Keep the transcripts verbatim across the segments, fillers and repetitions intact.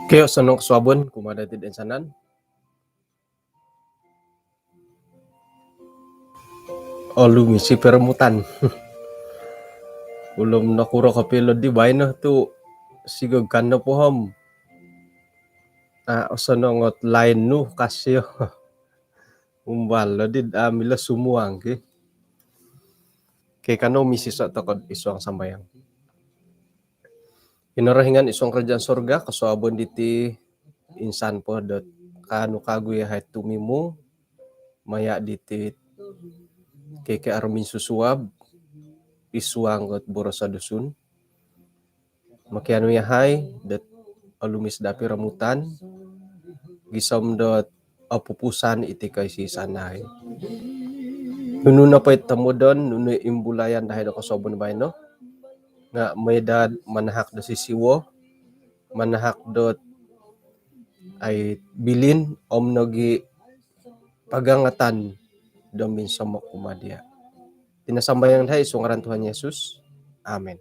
Kio, osonong kosuabon kumaa dati toinsanan. Olumis i piromutan. Ulum nokuro kopio lo di baino tu sigog kano pohom. Ah, osonong ot lain nu kasio. Umbal lo di, ah, milo sumuang ki. Kio, kanou misiso tokou id suang sambayang. Kinorohingan id suang kerajaan sorga, kosuabon diti insan po dot kaanu kagu yahai tumimung maya diti K K R minsusuab id suang dot boros Dusun. Mokianu yahai dot olumis daa piromutan gisom dot opupusan iti koisisan dahai. Nunu nopo i tomodon, nunu i imbulayan dahai do kosuabon baino nga maai daa manahak do sisiwo, manahak dot ai bilin om nogi pagangatan do minsomok kumaa dia. Iti no sambayang dahai id suang ngaran Tuhan Yesus. Amin.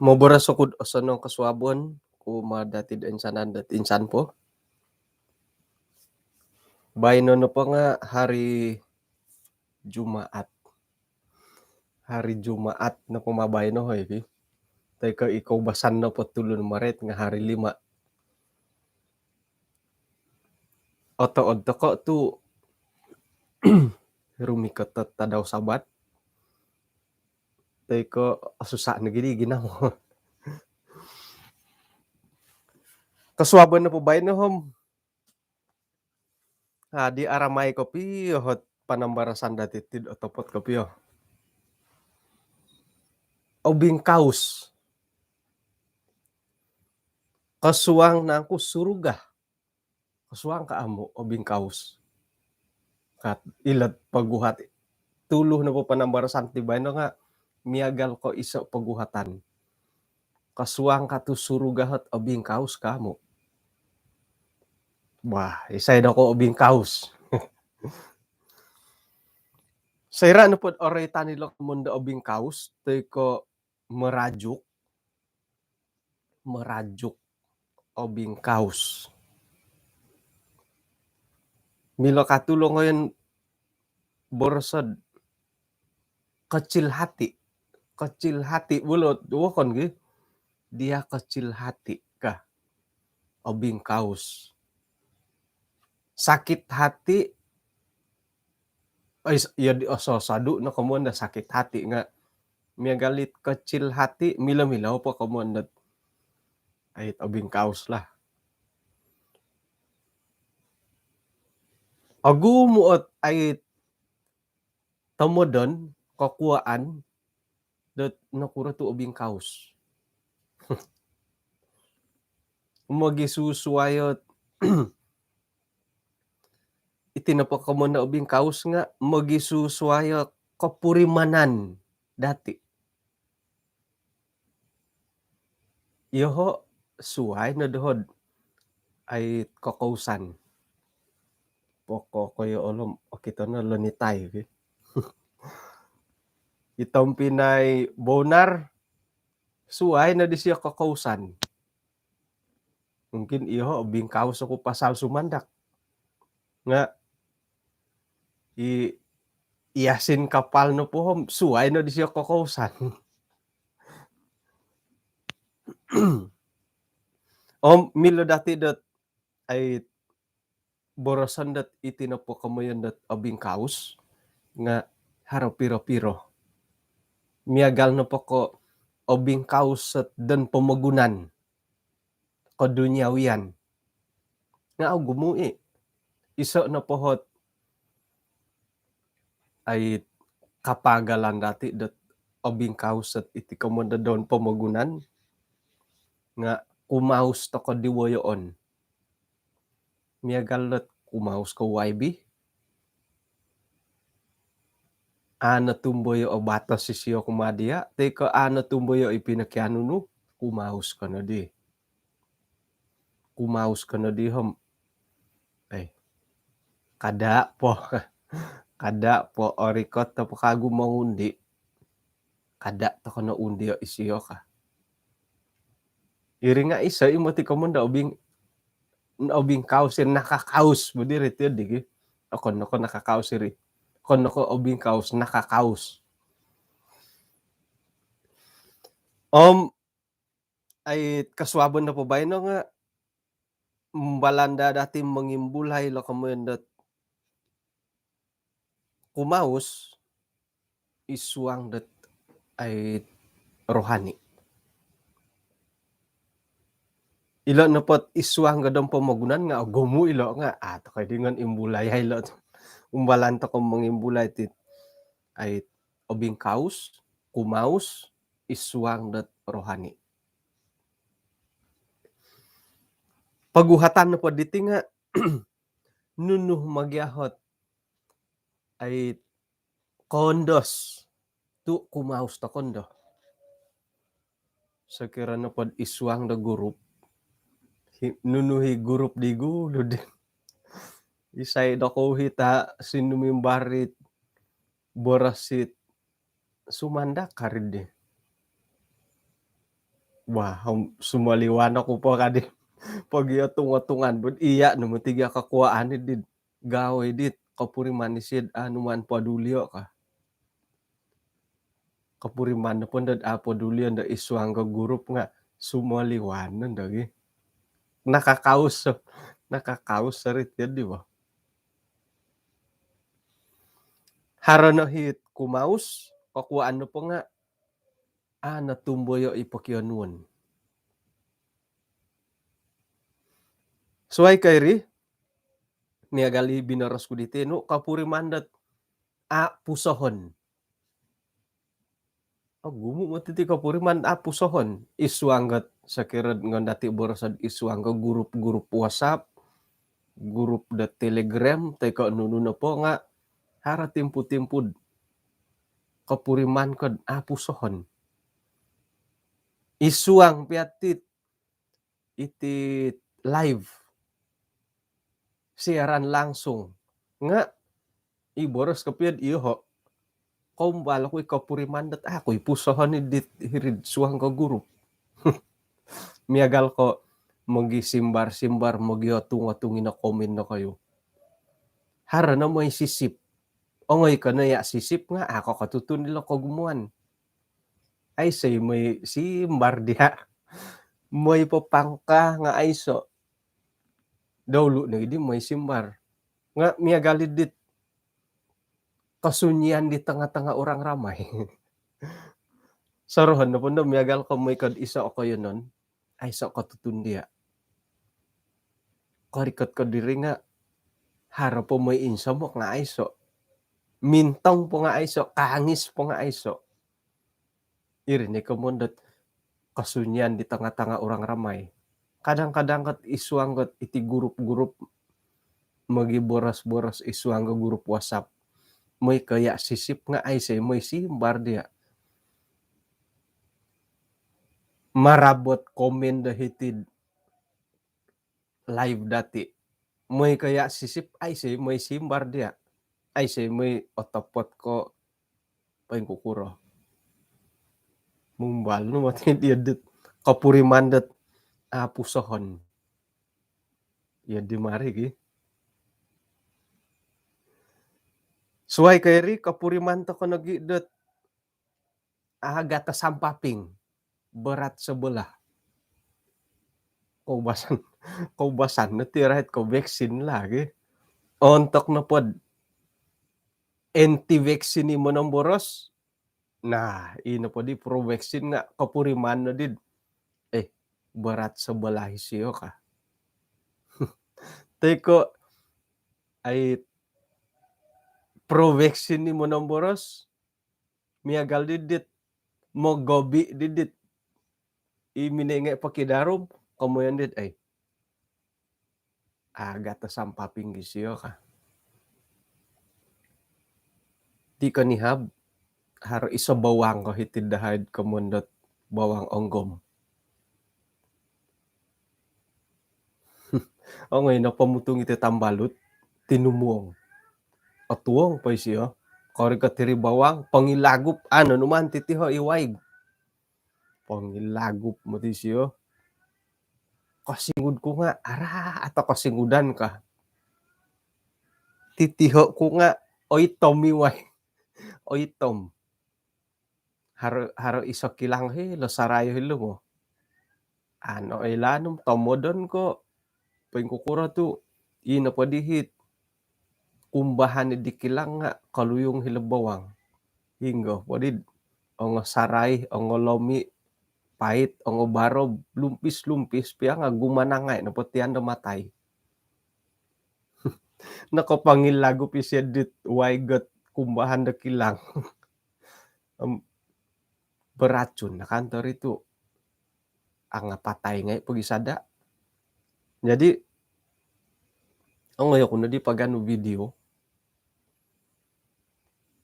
Moboros oku do osonong kosuabon kumaa dati toinsanan dot insan po. Baino nopo nga hari Jumaat. Hari Jumaat nopo ma baino, hoi ki. Toi ko i koubasan nopo tulun Maret nga hari Lima. Otood tokou tu rumikot ot tadau Sabat. Toi ko osusa nogi di ginawo. Kosuabon nopo baino om, ah, di aramai kopio ot panambarasan dati ti do otopot kopio. Obingkaus. Kosuang nangku suruga? Kosuang ko amu obingkaus? Ka ilo ot poguhat. Tulu nopo panambarasan ti baino nga miagal ko iso poguhatan. Kosuang ko tu suruga ot obingkaus ko amu? Bah, isai dokoyu obingkaus? Soira nopo dot oroitan ilo komoyon do obingkaus toi ko merajuk, merajuk obingkaus, milo ka tu longoyon boros do kecil hati. Kecil hati, bula wokon ki. Dia kecil hati ka obingkaus. Sakit hati, oi, iyo di ososodu no komoyon do sakit hati nga miagal it kecil hati, milo-milo po komoyon dot ai obingkaus lah. Ogumu ot ai tomodon, kokuaan dot nokuro tu obingkaus. Mogisusuai ot iti nopo komoyon do obingkaus nga mogisusuai o kopurimanan dati. Iyoho suai no doho dot ai kokousan. Pokoknya olom okito no lonitai ki. I tompinai Bonar, suai no disio kokousan. Mungkin iyoho obingkaus oku pasal sumandak. Nga i Yasin Kapal nopo om suai no disio kokousan. Om milo dati dot ai boroson dot iti nopo komoyon dot obingkaus nga haro piro-piro. Miagal nopo ko obingkaus ot don pomogunan, koduniawian, nga ogumu i. Iso nopo ot ai kapagalan dati dot obingkaus ot iti komoyon do don pomogunan nga kumaus tokou di woyoon. Miagal dot kumaus ko Y B, a notumboyo o batos sisio kumaa dia, toi ko a notumboyo i pinokianu nu, kumaus ko no di. Kumaus ko no di om Kada po. Kada po orikot to po kagu mongundi. Kada to kono undi o isio ka. Iri nga iso i moti komon do obing, obing kaus iri nakakaus bo diri ti digi. Okon no ko nakakaus iri. Okon no ko obing kaus, nakakaus. Om ai kasuabon do po baino nga umbalan daa dati mongimbulai lo komoyon dot kumaus id suang dot ai rohani. Ilo nopo id suang godom pomogunan nga ogumu ilo nga, ah, tokou di ngan imbulai ai ilo. Umbalan tokou mongimbulai ti ai obing kaus, kumaus id suang dot rohani. Poguhatan nopo diti nga nunu magiahot ai kondos tu kumaus tokou do. Sokiro nopo id suang do grup. Hi-, nunu hi grup di gulu di. Isai do kou hita sinumimbar it boros it sumandak karid di. Wah, om sumoliwan oku po kadi. Pogiotung-otungan bud iya no moti gia kakuaan di gawai dit kopuriman isid anu maan podulio ka. Kopuriman nopo ndod a podulio ndo id suang go grup nga sumoliwan no ndo gi. Nakakaus, nakakaus sarit jadi bo. Haro no hit kumaus, kokuaan nopo nga a notumboyo i pokionuon. Suai ko iri, miagal i binoros ku diti nu, kopuriman dot a pusohon. Ogumu moti ti kopuriman a pusohon. Id suang got sokiro ngon dati boros id suang go grup-grup WhatsApp, grup do Telegram, toi ko nunu nopo nga haro timpu-timpu kopuriman kod a pusohon. Id suang pia ti iti live, siaran langsung. Nga i boros kopio do iyoho. Koumbal oku i kopuriman dot a ku i pusohon i dit hirid suang ko grup. Miagal ko mogisimbar-simbar, mogiotung-otung ino komen no koyu. Haro no moi sisip. Ongoi ko no iya sisip nga a ko kotutun dilo kogumuan. Aiso i moi simbar dia. Moi popangka nga aiso. Dahulu no idi moi simbar. Nga miagal i dit kesunyian di tengah-tengah orang ramai. Sorohon nopo ndo miagal ko moi kod iso o koyonon, aiso kotutun dia. Korikot ko diri nga haro po moi insomok nga aiso. Mintong po nga aiso, kangis po nga aiso. Iri ni komon dot kesunyian di tengah-tengah orang ramai. Kadang-kadang kot id suang kot iti grup-grup mogiboros-boros id suang ko grup WhatsApp. Moi ko iya sisip nga aiso moi simbar dia. Marabot komen do hiti live dati. Moi ko iya sisip aiso moi simbar dia. Aiso moi otopot ko poingkukuro. Mumbal no moti dia dit kopuriman dot a pusohon. Iya di mari gi. Suai ko iri kopuriman tokou nogi dot a gatas sampaping, berat sebelah. Koubasan, koubasan no ti rait ko vaksin lagi. Ontok nopo do anti vaksin i monomboros. Nah, ino po di pro vaksin nga kopuriman no di. Eh, berat sebelah isio ka. Toi ko ai pro vaksin i monomboros, miagal di dit mogobi di dit i minenge pokidarum, komoyon dit ai. A gatas sampaping isio ka. Ti konihab haro iso bawang ko hiti dahai komon dot bawang onggom. Ongoi no pomutung iti tambalut, tinumuong. Kotuong po isio. Korikot iri bawang, pongilagup, anu numan titiho i waig. Pongilagup moti isio. Kosingud ku nga, ara, atau kosingudan ka. Titiho ku nga, oitom i waig. Oitom. Haro, haro iso kilang hilo sarai hilo mo. Ano ilanum tomodon ko, poingkukuro tu, ino po dihit. Kumbahan di kilang nga, koluyung hilo bawang. Hinggo po di, ongo sarai, ongo lomi, pait, ongo barob, lumpis-lumpis, pia nga gumanangai, nopo tian do matai. Nokopangil lagu pisiad dit, waigot kumbahan do kilang. Em, beracun na kantor itu. Anga patai ngai pogi sada. Jadi, ongoyo ku no di paganu video.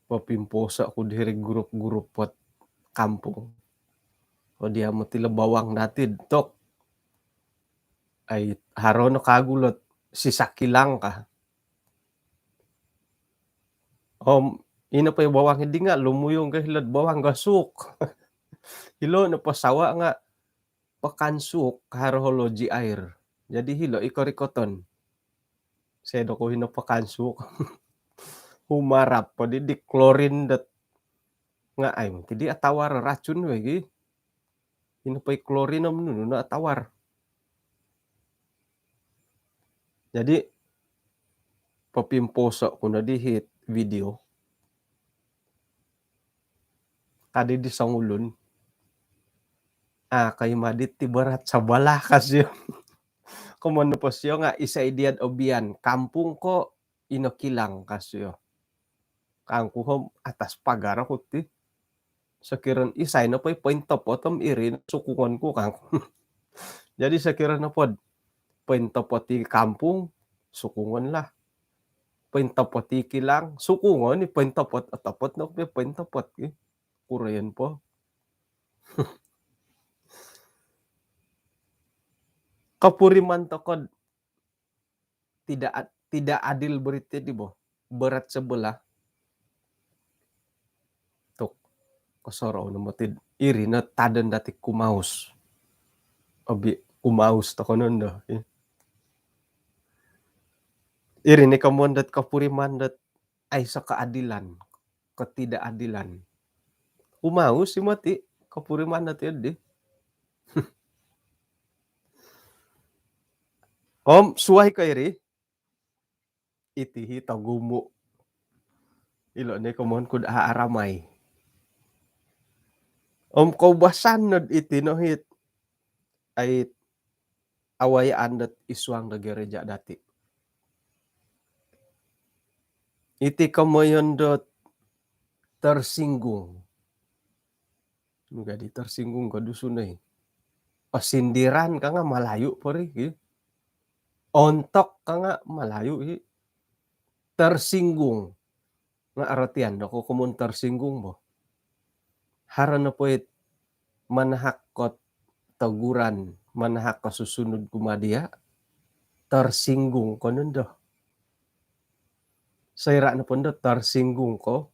Popimposo ku diri grup-grup pot kampung. O dia moti lo bawang dati tok. Ai, haro no kagu lot sisa kilang ka. Om, ino po i bawang di nga, lumuyung ka hilot bawang gasuk. Hilo no po sawa nga, Pekan Suuk, haro ho loji air. Jadi hilo i korikoton. Sedo ko hino Pekan Suuk. Humarap po di, di klorin dot. Nga ai, mungkin di atawar racun lagi. Hino po i klorin om nunu no atawar. Jadi, popimposo ku no dihit video. Kadi di songulun. Ah, kai madit ti berat sabalah kasio. Komon po sio nga isai diat obian. Kampung ko ino kilang kasio. Kangku hom atas pagar aku ti. Sekiran isai no poi poin topot om iri sukungon ku kangku. Jadi sekiran no pod poin topot di kampung, sukungon lah. Poin topot di kilang, sukungon ni poin topot, topot no poi poin topot ki. Kurayan po. Kapuriman tokod tidak ad-, tidak adil berita di bo. Berat sebelah. Tuk, kosorou no moti iri no tadon dati kumaus. Obi kumaus tokonon do. Iri ni komon dot kapuriman dot aiso keadilan, ketidakadilan. Kumaus i moti, kapuriman dot iri di. Om suai ko iri, iti hi togumu. Ilo ni komon kud a aramai. Om koubasan nod iti no hit. Ai awayaan dot isuang do gereja dati. Iti komoyon dot tersinggung. Nugadi tersinggung ko Dusun ai. Pasindiran ka nga Malayu pori, ki. Ontok ka nga Malayu, ki. Tersinggung. Nga aratian do ko komun tersinggung bo. Haro no poit manahak kot teguran, manahak ko susunud kumaa dia, tersinggung ko nondo. Soira nopo ndo tersinggung ko,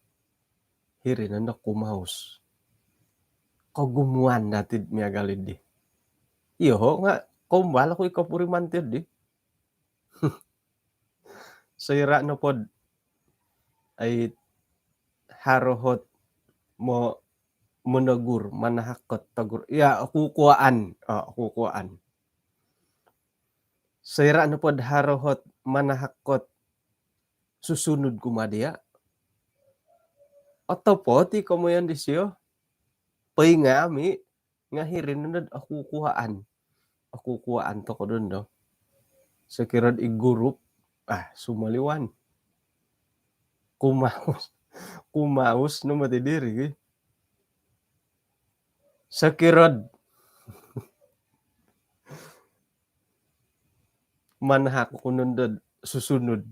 hiri nondo kumaus. Kogumuan dati miagal di. Iyo ho nga kombal aku i kapuriman ti di. Soira nopod ai haro hot mo-, menegur, manahak kot tegur. Ya, aku kuaan. Ah, aku kuaan. Soira nopod haro hot manahak kot susunud kumaa dia. Otopot i komoyon disio. Poingami, nga hiri nondo dot aku kuaan. Aku kuaan toko dondo. Sokiro di grup, ah, sumoliwan. Kumaus. Kumaus no moti diri, ki. Sokiro manahak ku nondo dot susunud.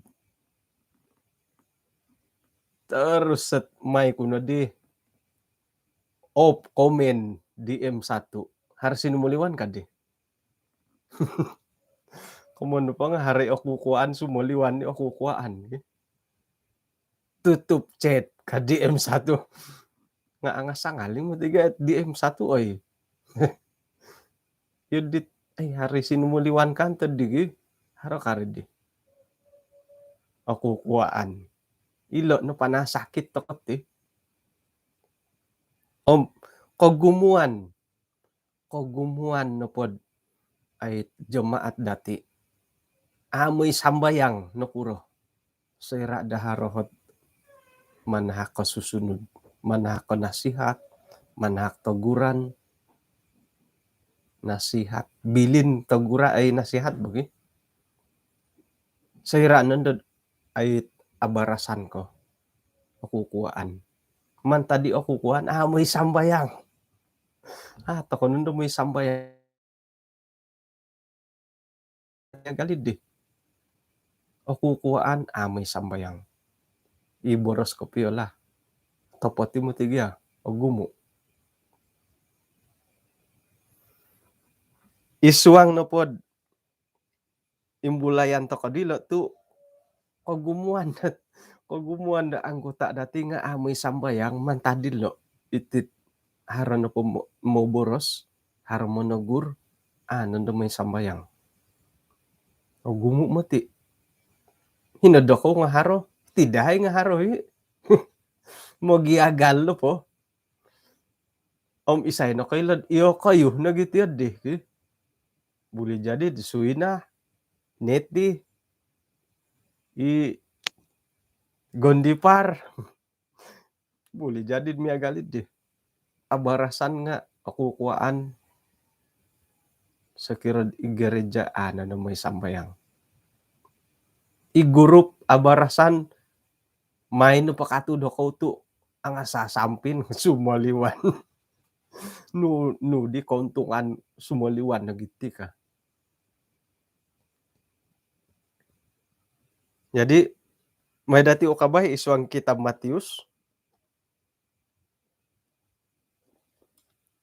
Terus set mai ku no di op komen di M satu. Haro sinumoliwan kadi. Komon po nga haro i aku kuaan, sumoliwan i aku kuaan, ki. tutup chat ka D M satu. Nga' angasangaling moti ga D M satu oi. Iyo dit, ai, haro i sinumuliwan kan tadi gi. Haro kari di. Okukuaan. Ilo no panasakit toko ti. Om kogumuan. Kogumuan nopod ai jemaat dati. Amu i sambayang nokuro. Soira' da haro ot manahak ko susunud, manahak ko nasihat, manahak toguran, nasihat, bilin togura-, ai, nasihat bagi. Soira' nondo ai abarasan ko okukuaan. Mantad di okukuaan, amu i sambayang. Ah, toko nondo mu i sambayang. Miagal i di. Okukuaan, amu i sambayang. I boros kopio lah. Topot i moti gia, ogumu. I suang nopod imbulayan toko dilo tu kogumuan, kogumuan do anggota dati nga amu i sambayang mantad dilo. Iti haro nopo mo-, moboros, haro monogur, a nondo moi sambayang. Ogumu moti. Hino dokou nga haro, ti dahai nga haro i. Mogiagal nopo. Om isai nokoilo, iyokoyu nogi ti di ki. Buli jadi di suina, neti, i gondipar. Buli jadi miagal i di. Abarasan nga okukuaan sokiro i gereja a nondo moi sambayang. I gurup abarasan main nu pakatu dokou tu angasasampin sumoliwan. Nu, nu di keuntungan sumoliwan nogi ti ka. Jadi, mai dati ukabai i suang kitab Matius.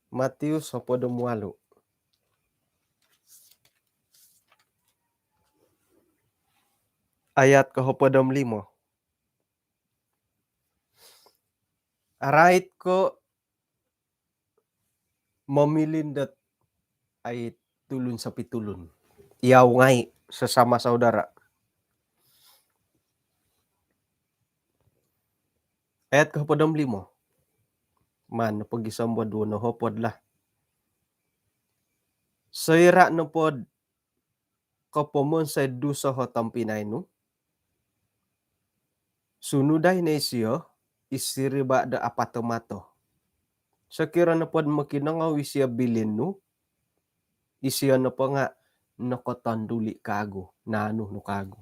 Matius hopod om walu. Ayat ko hopod om limo. Arait ko momilin dot ai tulun sopi tulun. Iyau ngai sesama saudara. Ayat ko hopod om limo. Maan nopo gisom bo duo no hopod lah. Soira' nopod kopomonsoi duso o tompinai nu, sunudai no isio i siriba' do apat o mato. Sokiro nopod mokinongou isio bilin nu, isio nopo nga nokotonduli' kaagu, naanu nu kaagu.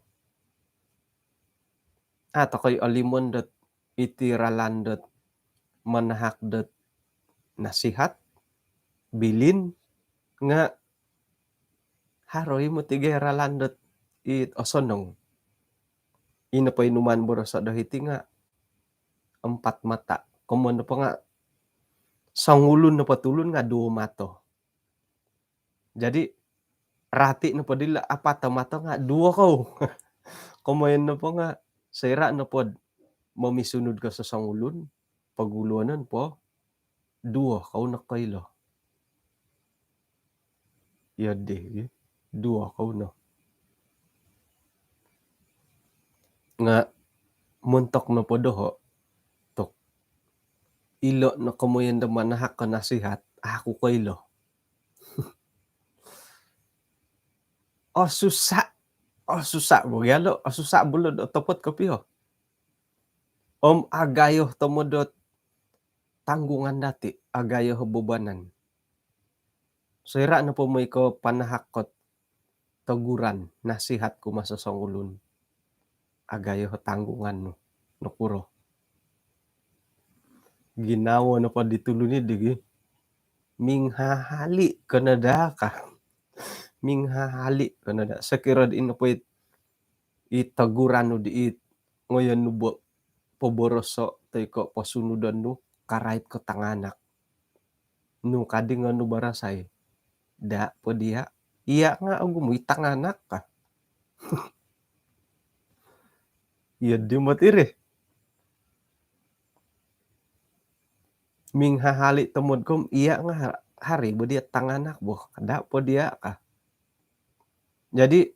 A tokoi olimon dot iti ralan dot manahak dot nasihat, bilin, nga haro i moti gia ralan dot it osonong. Ino po inuman boroso do hiti nga empat mata. Komoyon nopo nga songulun nopo tulun nga duo mato. Jadi, rati nopo dilo apat o mato nga duo kou. Komoyon nopo nga soira' nopod momisunud ko sosongulun, poguluonon po, duo kou nokoilo. Iyo di, duo kou no. Nga montok nopo doho, tok, ilo no komoyon do manahak ko nasihat, aku koilo. Osusa', osusa' bo gia lo, osusa' bo lo do otopot kopio. Om agayo tomod dot tanggungan dati, agayo bebanan. Soira' nopo moi ko panahak kot toguran, nasihat kumaa sosongulun, agayo tanggungan nu. Nokuro? Ginawo nopo di tulun i di gi, minghahali' ko no daa ka. Minghahali' ko no daa. Sokiro di ino po it i toguran nu di it ngoyon nu bo-, poboroso' toi ko' posunudon nu karait ko' tanganak. Nu kadi ngoyon nu barasai, daa po diya', iya' nga' ogumu i tanganak ka. Iyo di mot iri. Minghahali tomod kom iya nga haro bo dia tanganak bo, kada po dia ka. Jadi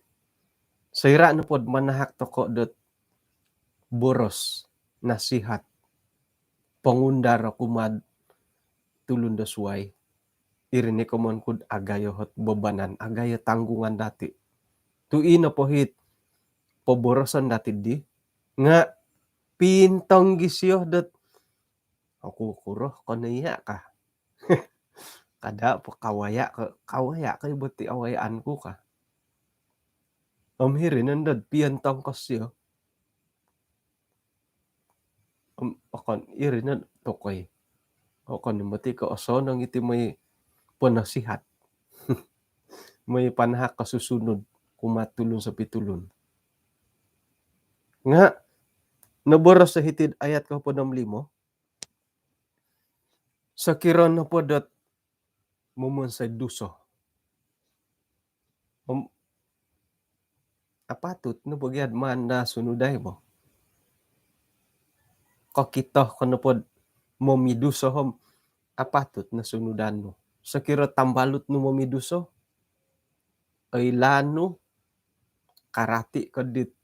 soira nopod manahak toko dot boros, nasihat, pongundar kumaa tulun do suai, iri ni komon kud agayo hot bebanan, agayo tanggungan dati. Tu ino po hit poboroson dati di nga pintong gi sio dot, aku kuro kono iya ka. Kada po kawaya ko, kawaya ko ibo ti awayaan ku ka. Om hiri nondo pion tongkos sio. Om okon iri no tokoi. Okon ni moti ko osonong iti moi penasihat. Moi panahak ko susunud kumaa tulun sopi tulun. Nga noboros hiti ayat ko hopod om limo. Sokiro nopo dot momonsoi duso, om apatut no bo gia maan da sunudai bo. Kokito ko nopod momiduso om apatut no sunudan nu. Sokiro tambalut nu momiduso, oilaan nu, karati ko dit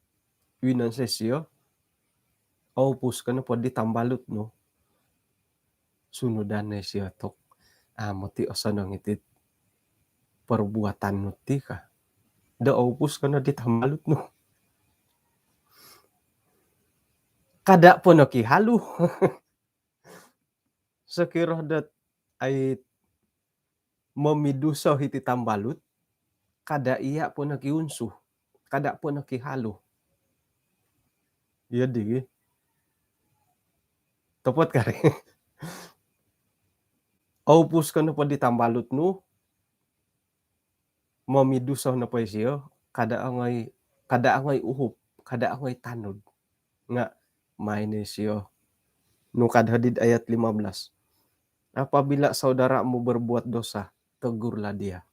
winonsoi sio, oupus ko nopo di tambalut nu, sunudan no isio tok. Amu ti osonong iti perbuatan nu ti ka. Do oupus ko no di tambalut nu. Kada po no kihalu. Sokiro dot ai momiduso hiti tambalut, kada iya po no kiunsu, kada po no kihalu. Iya di gi. Topot kari. Oupus ko nopo di tambalut nu, momiduso nopo isio, kada ongoi, kada ongoi uhup, kada ongoi tanud. Nga maai no isio. Nu ka hodi id ayat lima belas. Apabila saudaramu berbuat dosa, tegurlah dia.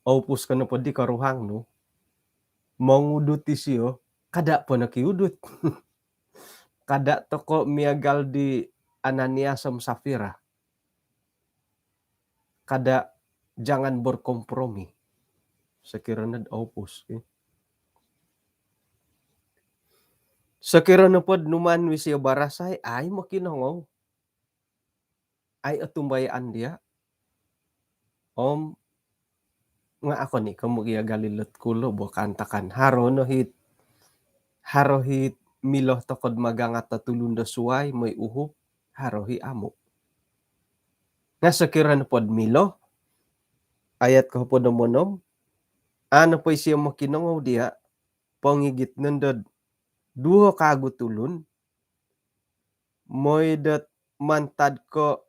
Oupus ko nopo di koruhang nu, mongudut isio, kada po no kiudut. Kada toko miagal di Ananias om Safira. Kada, jangan berkompromi. Sokiro nod oupus, eh. Sokiro nopod numaan nu isio barasai, ai mokinongou. Ai otumbayaan dia. Om nga okon i ko miagal ilo kulo bo kaantakan. Haro no hit, haro hit milo tokod magangat do tulun do suai moi uhup, haro hi amu. Nga sokiro nopod milo, ayat ko hopod om onom, a nopo isio mokinongou dia, pongigit nondod duo kagu tulun, moi dot mantad ko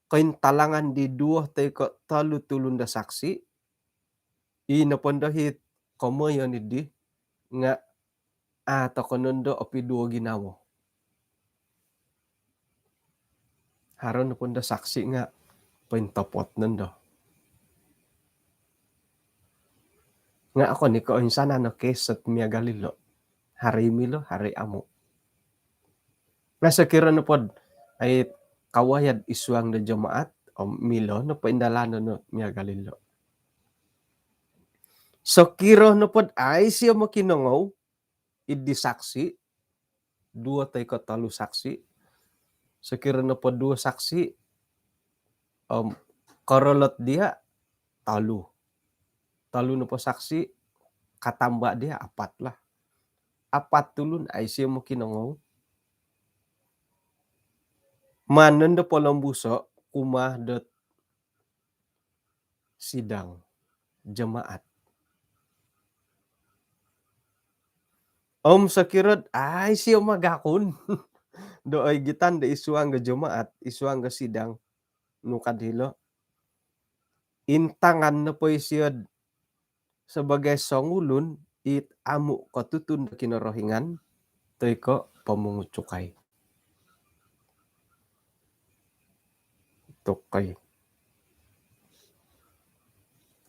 kointalangan di duo toi ko tolu tulun do saksi, i nopo ndo hit komoyon idi nga a toko nondo opiduo ginawo. Haro nopo ndo saksi nga pointopot nondo. Nga okon i ko oinsanan o kes ot miagal ilo. Haro i milo, haro i amu. Nga sokiro nopod ai kawaya'd id suang do jemaat, om milo nopo indalanon o miagal ilo. Sokiro nopod ai sio mokinongou, id di saksi, duo toi ko tolu saksi. Sokiro nopo duo saksi, om korolot dia tolu. Tolu nopo saksi, katamba dia apat lah. Apat tulun ai sio mokinongou. Maan nondo polombuso kumaa dot sidang jemaat. Om sokiro dot ai sio magakun do oigitan do id suang do jemaat, id suang do sidang, nu ka dilo, intangan nopo isio do sebagai songulun it amu kotutun do Kinorohingan, toi ko pomungut cukai. Tokoi.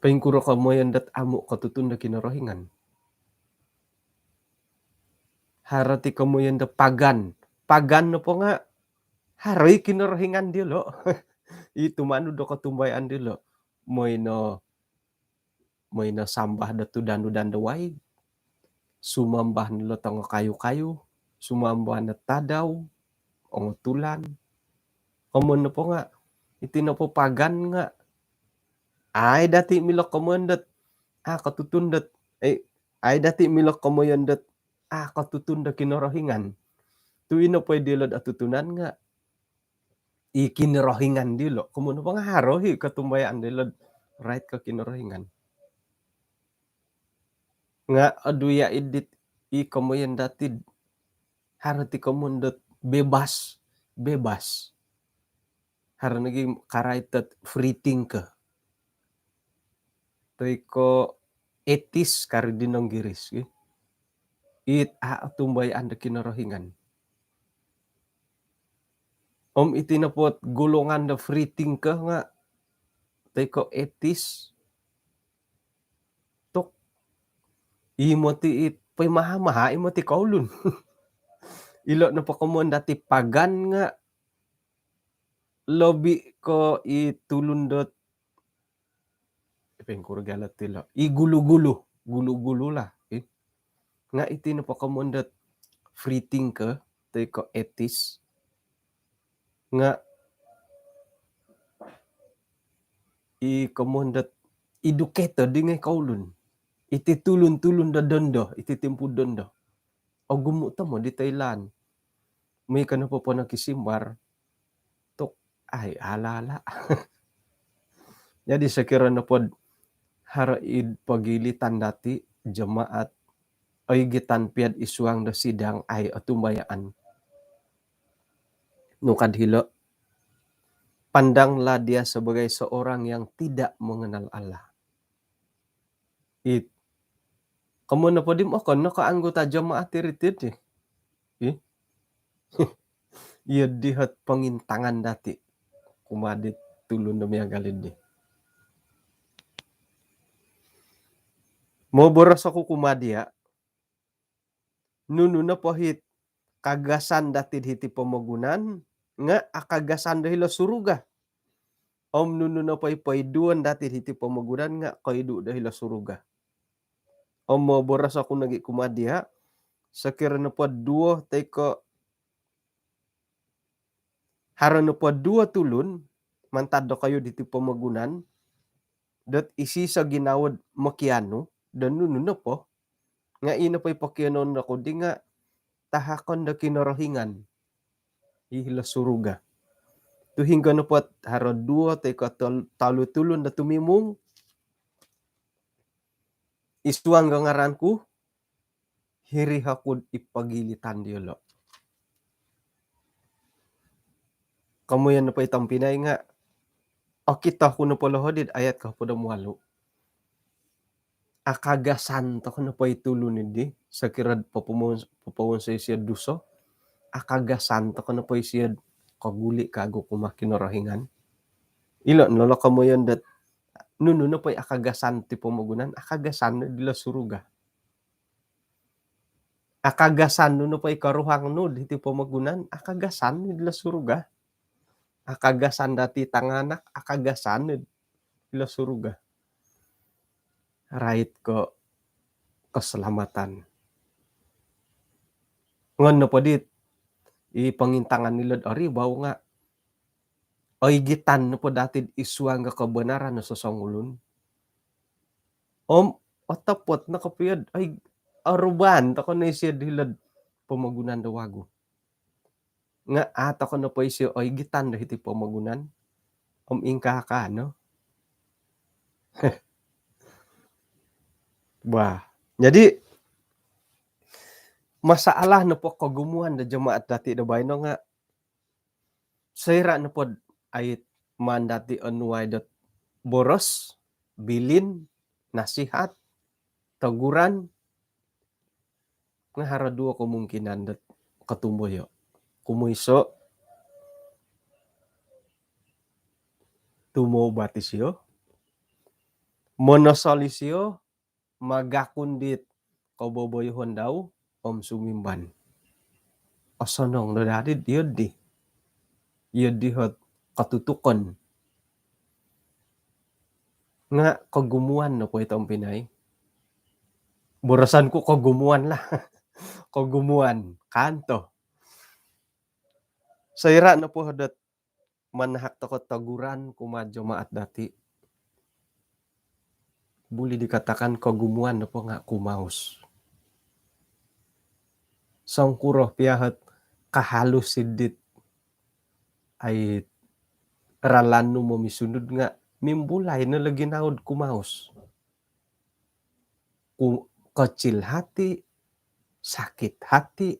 Poingkuro komoyon dot amu kotutun do Kinorohingan? Haro ti komoyon do pagan. Pagan nopo nga' haro i kinorohingan dilo'. I tumanud do kotumbayaan dilo'. Moi no, moi no sambah do tudan-tudan do waig. Sumambah no lo tongo kayu-kayu. Sumambah no tadau. Ongo tulan. Komoyon nopo nga', iti nopo pagan nga' ai dati' milo komoyon dot, a' kotutun dot, eh, ai dati' milo komoyon dot, a' kotutun do kinorohingan. Tu' ino po i dilo'd otutunan nga' i kinorohingan dilo'. Komoyon nopo nga' haro i kotumbayaan dilo'd rait ko kinorohingan. Nga' odu ya' idit i komoyon dati'd haro ti komoyon dot bebas, bebas. Haro nogi karait dot free thinker. Toi ko' etis kari di Inggiris, ki. It a' otumbayaan do kinorohingan. Om iti nopo't golongan do free thinker nga', toi ko' etis, tok, imo ti it poimaha-maha, imo ti koulun. Ilo' nopo komoyon dati' pagan nga' lobi ko' i tulun dot, i poingkuro gia lo' ti lo', i gulu-gulu, gulu-gulu lah, eh. Nga' iti nopo komoyon dot free thinker, toi ko' etis, nga' i komoyon dot educated di ngai' koulun. Iti tulun-tulun do dondo, iti timpu dondo. Ogumu' tomod i toilaan. Moi ko nopo po nokisimbar, tok, ai, ala-ala. Jadi sokiro nopo'd haro id pogilitan dati' jemaat, oigitan pia'd id suang do sidang, ai otumbayaan. Nukad hilo', pandanglah dia sebagai seorang yang tidak mengenal Allah. It. Komoyon nopo di, okon no ko' anggota jemaat iri ti di. Ih. Iyo di hot pongintangan dati' kumaa di tulun do miagal di. Moboros oku kumaa diya', nunu nopo it kagasan dati'd hiti pomogunan nga' akagasan do hilo suruga. Om nunu nopo i poiduon dati'd hiti pomogunan nga' koidu' do hilo suruga. Om moboros oku nogi' kumaa diya', sokiro nopo duo toi ko' haro nopo duo tulun mantad dokoyu'd hiti pomogunan dot isoiso ginawo'd mokianu do nunu nopo, nga' ino po i pokionuon dokoyu'ddi nga' tahakon do Kinorohingan i hilo suruga. Tu' hinonggo nopo't haro duo toi ko' tol-, tolu tulun do tumimung id suang do ngaran ku, hiri oku'd id pogilitan diyolo'. Komoyon nopo i tompinai nga', okito ku nopo lo hodi'd ayat kohopod om walu'. Akagasan toko' nopo i tulun iddi, sokiro'd popowon-, popowonsoi siyo'd dusa, akagasan toko' nopo i siyo'd koguli' kaagu kumaa Kinorohingan. Ilo' no lo komoyon dot nunu nopo i akagasan ti pomogunan, akagasan no dilo suruga. Akagasan nu nopo i koruhang nu diti pomogunan, akagasan nu dilo suruga. Akagasan dati tanganak, akagasan nu dilo suruga. Rait ko' keselamatan. Ngon nopo dit i pongintangan nilo'd oribau nga' oigitan nopo dati'd id suang do kobonaran o sosongulun. Om otopot no kopio'd, oi, orubaan toko' no isiyo'd hilo'd pomogunan do wagu. Nga' a' toko' nopo isiyo oigitan do hiti pomogunan. Om ingkaa-kaa no. Bah, jadi masalah nopo kogumuan do jemaat dati do baino nga' soira' nopod ai maan dati onuai dot boros, bilin, nasihat, teguran, nga' haro duo kemungkinan dot kotumboyo'. Kumoiso', tumobat isiyo, monosol isiyo, magakun dit koboboyohon dau om sumimban. osonong do dadi iyo di. Iyo di hot katutukon. Nga kogumuan nopo i tompinai. Boroson ku kogumuan lah. Kogumuan. Kanto. Soira nopo dot manahak toko toguran kumaa jemaat dati, boleh dikatakan kogumuan nopo nga kumaus. Songkuro pia hot kahalus sidit ai ralan nu momisunud nga mimbulai no lagi naud kumaus. Ku-, kecil hati, sakit hati.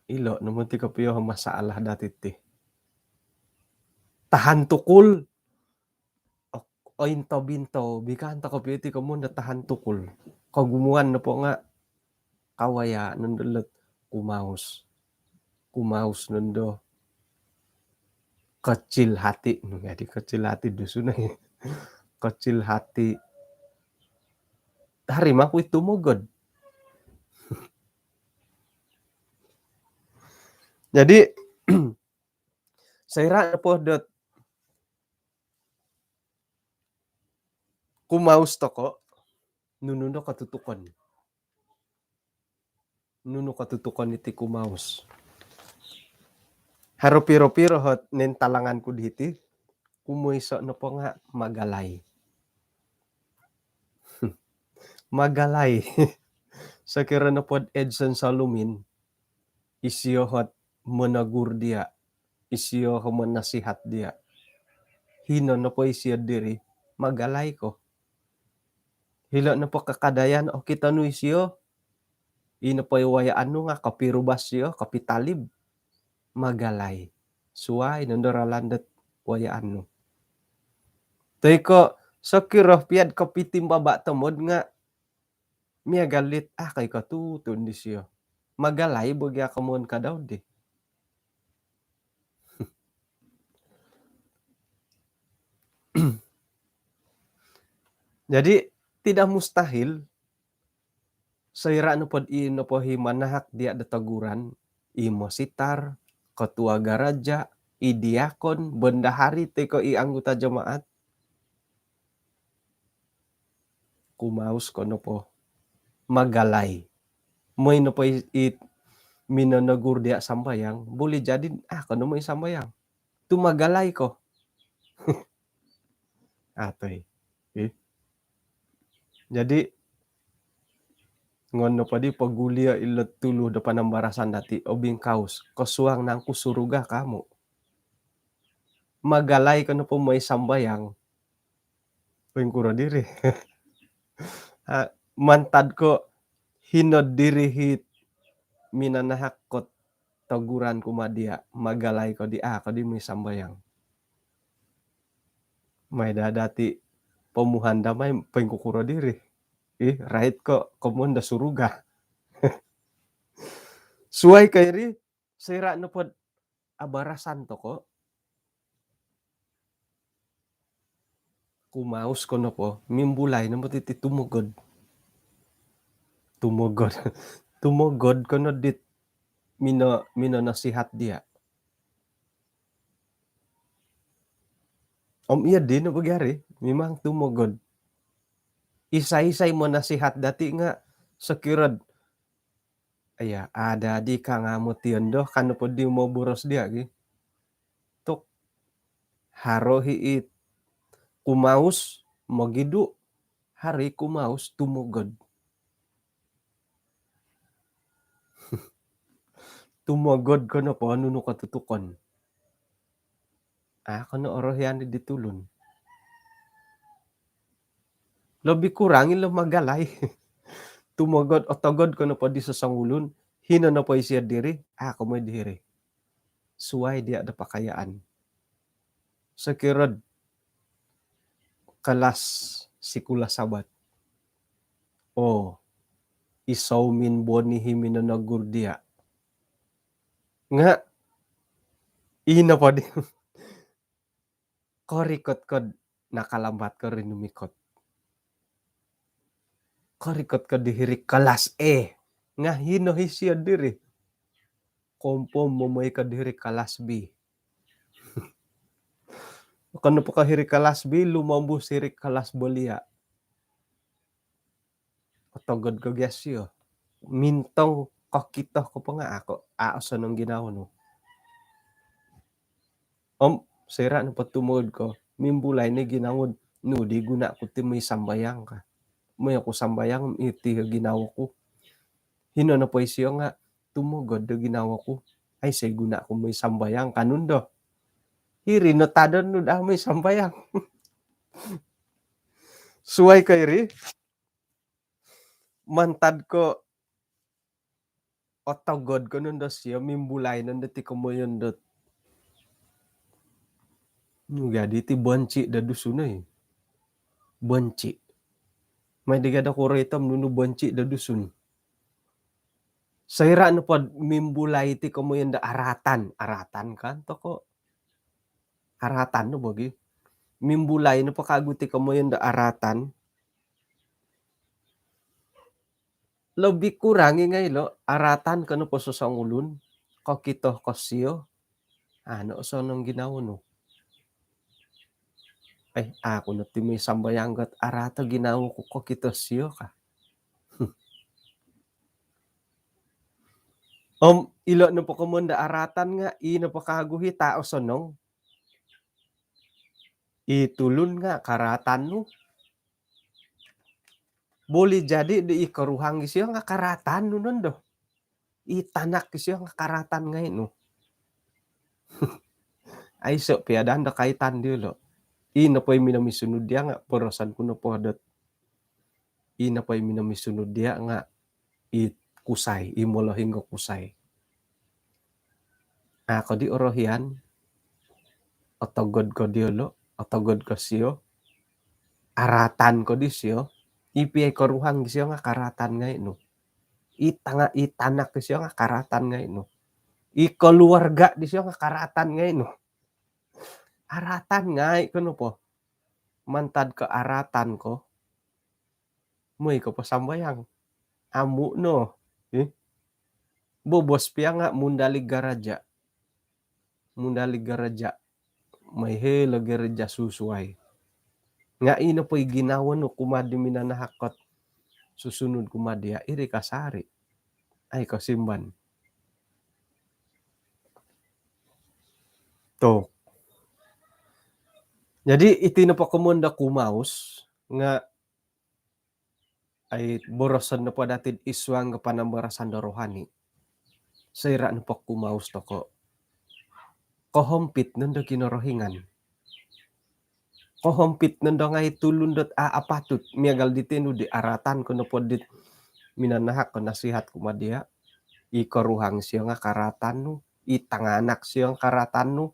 Ilo no moti kopio masalah dati ti. Tahan tukul. O-, ointo binto, bikan toko kopio ti komun do tahan tukul. Kogumuan nopo nga kawaya nondo lot kumaus. Kumaus nondo kecil hati. Jadi kecil hati Dusun ai. Kecil hati. Hari maku itu mogod. Jadi, soira nopo dot kumaus toko, nunu no katutukon. Nunu katutukon iti kumaus. Haro piro-piro hot nen talangan ku dihiti, kumoiso nopo nga magalai. Magalai. Sokiro nopo Edson Salumin, isio hot menegur dia, isio ho menasihat dia. Hino nopo isio diri, magalai ko. Hilo nopo kakadayan okito nu isio, ino po i wayaan nu nga kopirubas sio, kopitalib, magalai. Suai nondo ralan dot wayaan nu. Toi ko sokiro piad kopitimbaba tomod nga miagal dit, ah, kai ko tutun disio. Magalai bagi ako mon kadau di. Jadi, tidak mustahil soira nopo di nopo hi manahak dia do teguran, i mositar, ketua gereja, i diakon, bendahari toi ko i anggota jemaat. Kumaus ko nopo magalai. Moi nopo i, i minonegur dia sambayang, boleh jadi, ah, kono moi sambayang. Tu magalai ko. Atoi. Eh. Jadi, ngon nopo di pogulio ilo tulu do panambarasan dati, obingkaus, kosuang nangku suruga kamu. Magalai ko nopo moi sambayang. Poingkuro diri. Ah, mantad ko hino diri hit minanahak kot teguran kumaa dia, magalai ko di, ah, ko di moi sambayang. Mai dadati pomuhan damai poingkukuro diri. Ih, rait ko komun do suruga. Suai ko iri, soira nopo abarasan toko, kumaus ko nopo, mimbulai nopo titi tumogod. Tumogod. Tumogod kono dit mino, mino nasihat dia. Om iya dino bagi hari, memang tumogod. Isai-isai mo nasihat dati nga sokirod, iya, ada di ka nga mo tiondo, kan nopo di mo boros dia gi. Tuk, haro hi it kumaus, mogidu, hari kumaus, tumogod. Tumogod ko nopo nunu katutukon. Ah, kono orohian di tulun. Lebih kurang ilo magalai. Tumogod, otogod ko nopo di sosongulun, hino nopo isio diri, ah, komo diri. Suai dia do pakayaan. Sokirod kelas sikula Sabat. Oh, isau min boni hi minonegur dia. Nga, ino po di. Korikot kod nakalambat ko rinumikot. Korikot kod dihiri kelas E. Nga hino hi sio diri. kompom momoi ka diri kalas B. Okon nopo ka hiri kalas B, lumombus hiri kalas belia. Otogod ko gia sio. Mintong kokito ko po nga ako, a' osonong ginawo nu. Om, soira' nopo tumogod ko, mimbulai no ginawo nu di guna ku ti moi sambayang ka. Moi oku sambayang, iti ginawo ku. Hino nopo isio nga, tumogod do ginawo ku. Aiso guna ku moi sambayang ka nu ndo. Hiri no tadon nu daa moi sambayang. Suai ko iri, mantad ko otogod ko nondo sio, mimbulai nondo ti komoyon dot. Nu gadi ti bonci do Dusun oi. Bonci. Mai di gada kuro itom nunu bonci do Dusun. Soira' nopo mimbulai ti komoyon do aratan. Aratan kan toko. Aratan no bogi. Mimbulai nopo kagu ti komoyon do aratan. Lebih kurang i ngai lo, aratan ko nopo sosongulun, kokito ko sio, a' no osonong ginawo nu. Eh, aku no ti moi sambayang gat araat o ginawo ku kokito sio ka. Om, ilo nopo komoyon do aratan nga, i nopo kagu hita osonong. I tulun nga karatan nu. Boleh jadi di i koruhang isio nga karatan nu nondo. I tanak isio nga karatan ngai nu. Aiso pia dando kaitan diolo. I nopo i minomisunud dia nga boroson ku nopo dot. I nopo i minomisunud dia nga i kusai, i molohing o kusai. A' ko di orohian, otogod ko diolo, otogod ko sio, aratan ko di sio, i pia i koruhang di sio nga karatan ngai nu. I tanga-, i tanak di sio nga karatan ngai nu. I keluarga di sio nga karatan ngai nu. Aratan ngai ko nopo. Mantad ko aratan ko. Moi ko po sambayang. Amu no. Eh? Bobos pia nga mundali garaja. Mundali garaja. Moi hilo garaja susuai. Nga i nopo i ginawo nu kumaa di minanahak kot susunud kumaa dia, iri kasari. Ai kosimban. Tok. Jadi iti nopo komoyon do kumaus nga ai boroson nopo dati id suang do panambarasan do rohani. Soira' nopo kumaus toko, kohompit nondo Kinorohingan. Kohompit nondo ngai tulun dot a' apatut, miagal diti nu di aratan ko nopo dit minanahak ko nasihat kumaa dia. I koruhang sio nga karatan nu, i tanganak sio nga karatan nu,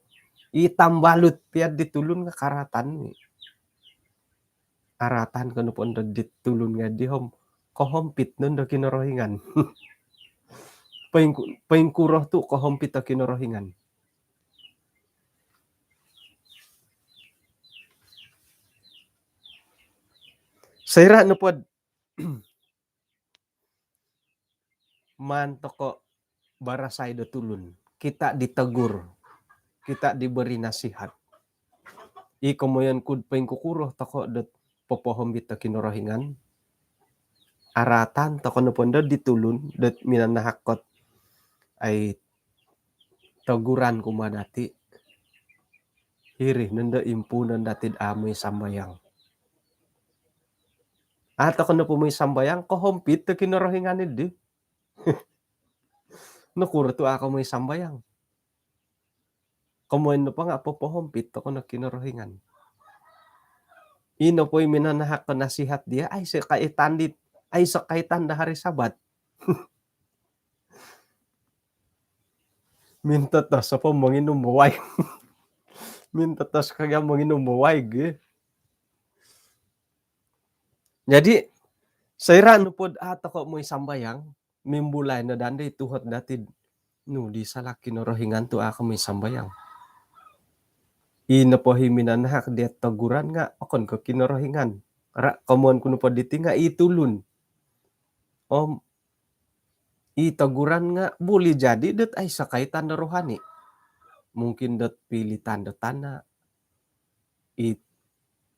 i tambalut pia di tulun nga karatan nu. Aratan ko nopo ndo dit tulun ngai di om, kohompit nondo Kinorohingan. Poingku-, poingkuro tu kohompit o Kinorohingan. Soira' nopo maan toko barasai do tulun. Kita ditegur. Kita diberi nasihat. I komoyon kud poingkukuro toko dot popohompit do Kinorohingan. Aratan toko nopo ndo di tulun dot minanahak kot ai teguran kumaa dati. Hiri nondo impuunon dati do a' moi sambayang. A' toko nopo moi sambayang, kohompit do Kinorohingan di. Nokuro tu a' ko moi sambayang? Komoyon nopo nga popohompit toko no Kinorohingan. I nopo i minanahak ko nasihat dia, aiso kaitan dit, aiso kaitan do hari Sabat. Mintotos po monginum waig. Mintotos ko gia monginum waig, eh. Jadi, soira' nopo dot a' toko moi sambayang, mimbulai no daa di tuhot dati nu di sala Kinorohingan tu a' ko moi sambayang. I nopo i minanahak dia teguran nga okon ko Kinorohingan. Ra komoyon ku nopo diti nga i tulun. Om I toguran nga buli jadi dot aiso kaitan do rohani. Mungkin dot pilitan do tana, i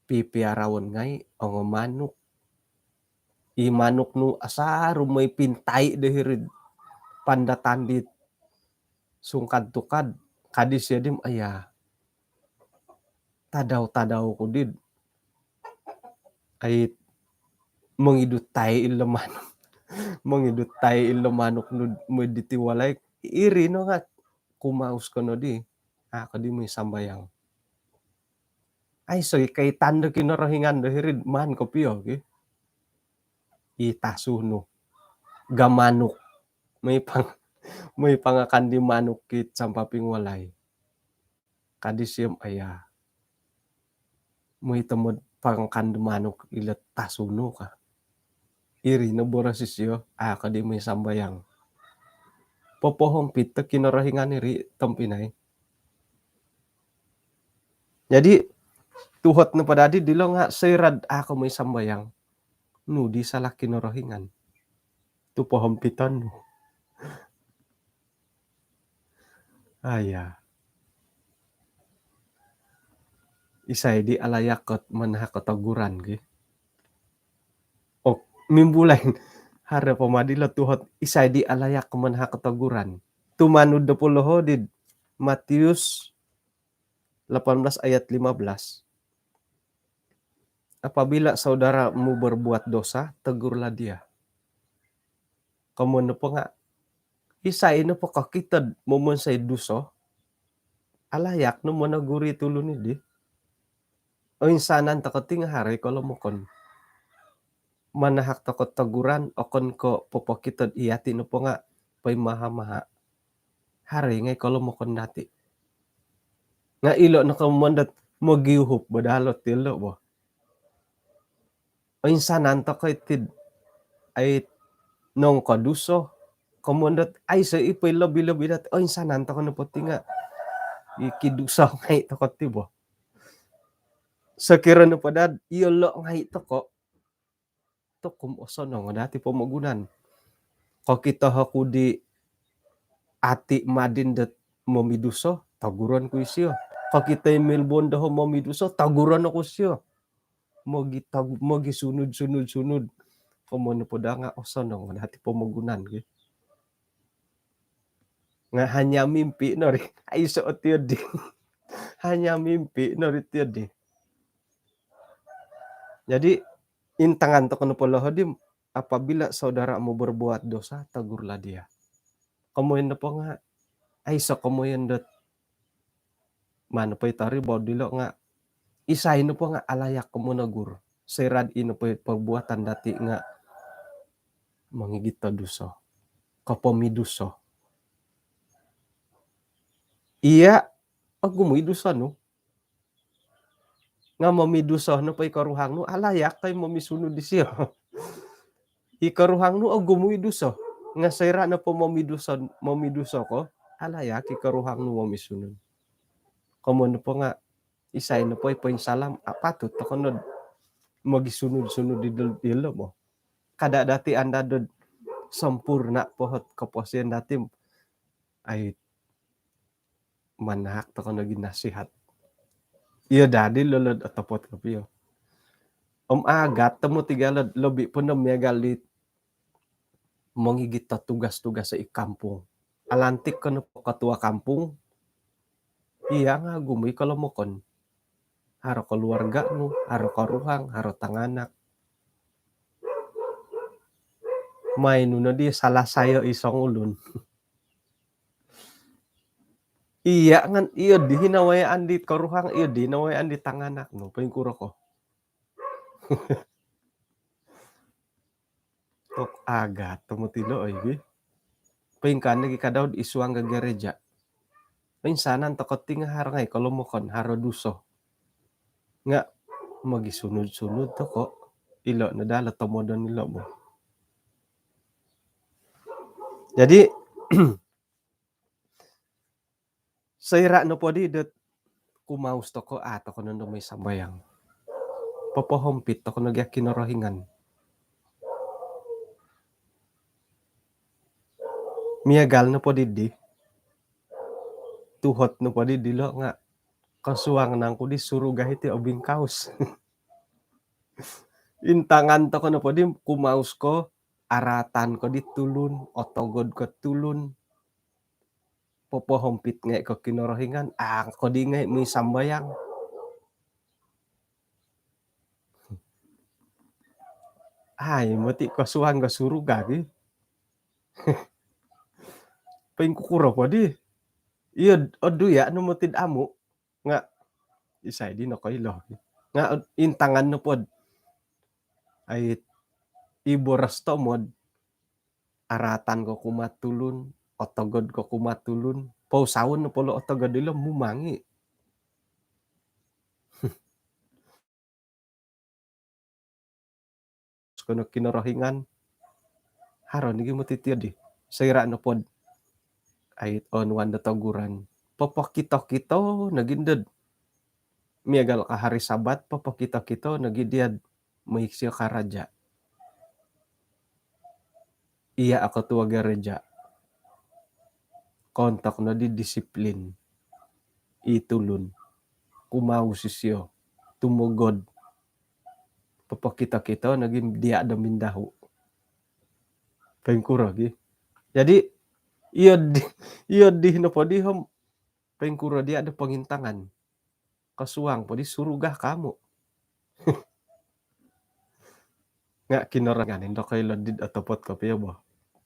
pipiaraon ngai ongo manuk. I manuk nu asaru moi pintai do hiri'd pandatan dit sungkad tukad, kadi sio dim, aya, tadau-tadau ku did ai mongidu tai ilo manuk. Mongidu tai ilo manuk nu moi diti walai. Iri no nga kumaus ko no di, a ko di moi sambayang. Aiso i kaitan do Kinorohingan do hiri'd maan kopio ki. I tasu nu ga manuk. Moi pang-, moi pangakan di manuk ki sampaping walai. Kadi sio om aya, moi tomod pangakan do manuk ilo tasu nu ka. Iri no boros isio, a ko di moi sambayang. Popohompit do Kinorohingan iri, tompinai. Jadi tuhot nopo dadi dilo nga soira'd a ko moi sambayang, nu di salah Kinorohingan tu pohompiton nu. Aya. Isai di alayak kot manahak kot toguran ki. Ok, mimbulai. Haro po ma dilo tuhot, isai di alayak kot manahak kot toguran. Tumanud do poloho di Matius lapan belas ayat lima belas. Apabila saudaramu berbuat dosa, tegurlah dia. Komoyon nopo nga, isai nopo kokito'd momonsoi duso, alayak no monoguri tulun idi. Oinsanan toko ti nga haro i kolomokon. Manahak toko toguran, okon ko popokito'd iyati nopo nga poimaha-maha. Haro i ngai kolomokon dati. Nga ilo no komoyon dot mogiuhup bo dalo tilo bo. Oinsanan toko iti'd ai nongkoduso. Komoyon dot aiso i poilobi-lobi dati. Oinsanan toko nopo ti nga i kiduso ngai toko ti bo. Sokiro nopo dot iyolo ngai toko, tokom osonong dati pomogunan. Kokito oku di ati madin dot momiduso, toguron ku isio. Kokito i milbon doho momiduso, toguron oku isio. Mogitog-, mogisunud-sunud-sunud. Komoyon nopo da nga osonong dati pomogunan ki. Nga hanya mimpi no ri. Aiso o tio di. Hanya mimpi no ri tio di. Jadi intangan toko nopo loho di, apabila saudaramu berbuat dosa, tegurlah dia. Komoyon nopo nga aiso komoyon dot mano po i tori bo dilo nga isai nopo nga alayak ko monogur. Soira'd ino po i perbuatan dati nga mongigit do duso, kopomiduso. Iya, ogumu i duso nu. Nga momiduso nopo i koruhang nu, alayak ko i momisunud disio. I koruhang nu ogumu i duso. Nga soira nopo momiduso, momiduso ko, alayak i koruhang nu momisunud. Komoyon nopo nga isai nopo i poinsalam, apatut toko nod mogisunud-sunud di dil-, dilo mo. Kada dati andad dod sempurna pohot koposion dati. Ai, manahak toko nogi nasihat. Iyo dadi lolod otopot kopio. Om agat temu tiga lod, lobi po no miagal di mongigit do tugas-tugas i kampung. Alantik ko nopo ketua kampung, iya nga ogumu i kolomokon. Haro keluarga nu, haro koruhang, haro tanganak. Mai nu nodi salah sayo i songulun. Iya ngan, iyo di hinawayaan di koruhang, iyo di hinawayaan di tanganak nu, poingkuro ko. Tok agat tomod ilo oi gi. Poingkaa nogi ka Daud id suang do gereja. Insanan toko ti nga haro ngai kolomokon, haro duso. Nga mogisunud-sunud toko, ilo no daa lo tomodon ilo bo. Jadi, soira nopo di dot kumaus toko, a toko nondo moi sambayang. Popohompit toko nogi Kinorohingan. Miagal nopo didi, tuhot nopo didi lo nga kosuang nangku di suruga iti obingkaus. Intangan toko nopo di kumaus ko, aratan ko di tulun, otogod ko tulun, popohompit ngai ko Kinorohingan, a ko di ngai moi sambayang. Ai, moti kosuang ko suruga ki. Poingkukuro po di. Iyo, odu ya, no moti amu. Nga isai di nokoilo. Nga intangan nopo di. Ai, i boros tomod. Aratan ko kumaa tulun, otogod ko kumaa tulun, pousaon nopo lo otogod ilo mumangi. Kono Kinorohingan, haro nogi moti tiyo di. Soira nopo di, ai, onuan do toguran. Popokito-kito nogi dot. Miagal ka hari Sabat, popokito-kito nogi diya di moi isio karaja. Iya, a ketua gereja. Kontok no di disiplin. I tulun. Kumaus isio. Tumogod. Popokito-kito nogi diya do mindahu. Poingkuro gi. Jadi, iyo di, iyo di nopo di om poingkuro diya do pongintangan. Kosuang po di suruga kamu. Nga Kinorohingan indo koilo di otopot kopio bo.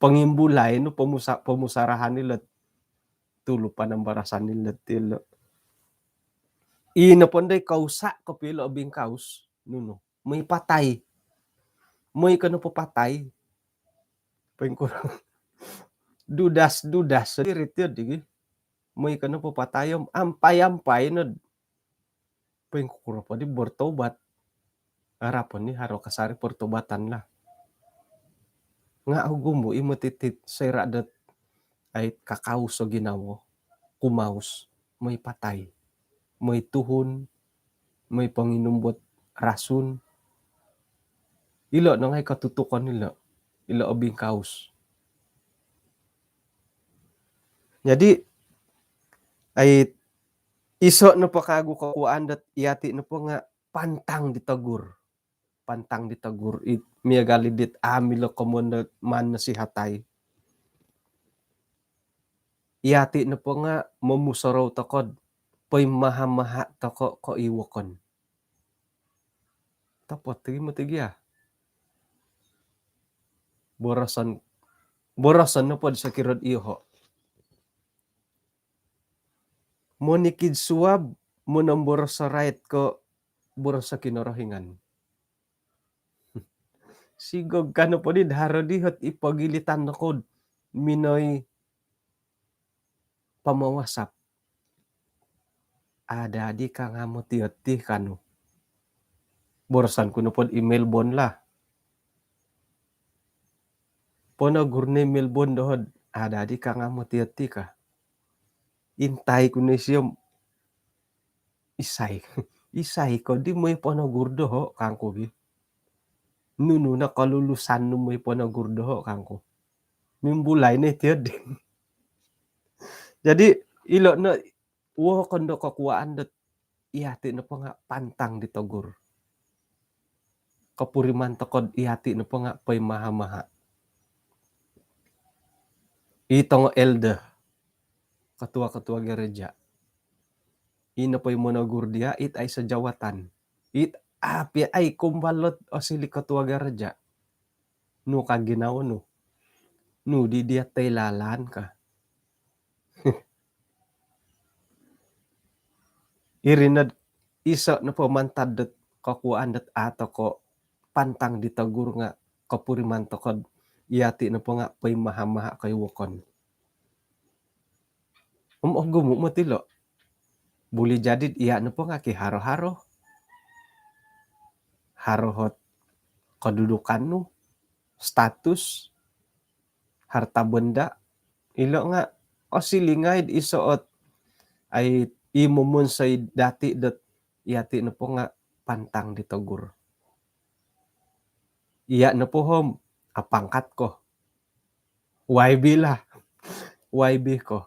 Pongimbulai nu pomusa-, pomusarahan ilo tulu panambarasan ilo tilo. Ino pondoi kausa kopio ilo obingkaus. Nunu. Moi patai. Moi kono po patai. Poingkuro. Dudas-dudas sendiri tiyo digi. Moi kono po patai om ampai-ampai no. Poingkuro po di bertobat. Arapon ni haro kasari pertobatan lah. Nga ogumu i moti ti soira dot ai kakaus o ginawo. Kumaus. Moi patai. Moi tuhun. Moi ponginum dot rasun. Ilo no ngai katutukon ilo. Ilo obingkaus. Jadi, ai, iso nopo kagu kokuaan dot iyati nopo nga pantang ditegur. Pantang ditegur. It, miagal i dit amu ilo komoyon dot manasihatai. Iyati nopo nga momusorou toko do poimaha-maha toko ko i wokon. Topot tigi moti gia. Boroson, boroson nopo di sokiro do iyoho. Monikid suab, monomboros sorait ko boros Kinorohingan. Sigog kano po di daharo di hot i pogilitan noku do minoi pama-WhatsApp. Ada di ka nga moti oti kanu. Boroson ku nopo do email bon lah. Ponogur ni email bon doho do ada di ka nga moti oti ka. Intai ku ni sio om isai. Isai ko di moi ponogur doho kangku gi. Nunu no kelulusan nu moi ponogur doho kangku. Mimbulai ni tiyo di. Jadi, ilo no wokon do kokuaan dot iyati nopo nga pantang ditegur. Kopuriman toko do iyati nopo nga poimaha-maha. I tongo elder, ketua-ketua gereja. I nopo i monogur dia, it aiso jawatan. It api ai kumbal dot osiliu ketua gereja. Nu ka ginawo nu. Nu di dia toilaan ka. Iri no do iso nopo mantad dot kokuaan dot a toko pantang ditegur nga kopuriman toko do iyati nopo nga poimaha-maha ko i wokon. Om ogumu moti lo. Boleh jadi iya nopo nga kiharo-haro. Haro hot kedudukan nu, status, harta benda, ilo nga osiliu ngai do iso ot ai i momonsoi dati dot iyati nopo nga pantang ditegur. Iya nopo om apangkat ko. Y B lah. Y B ko.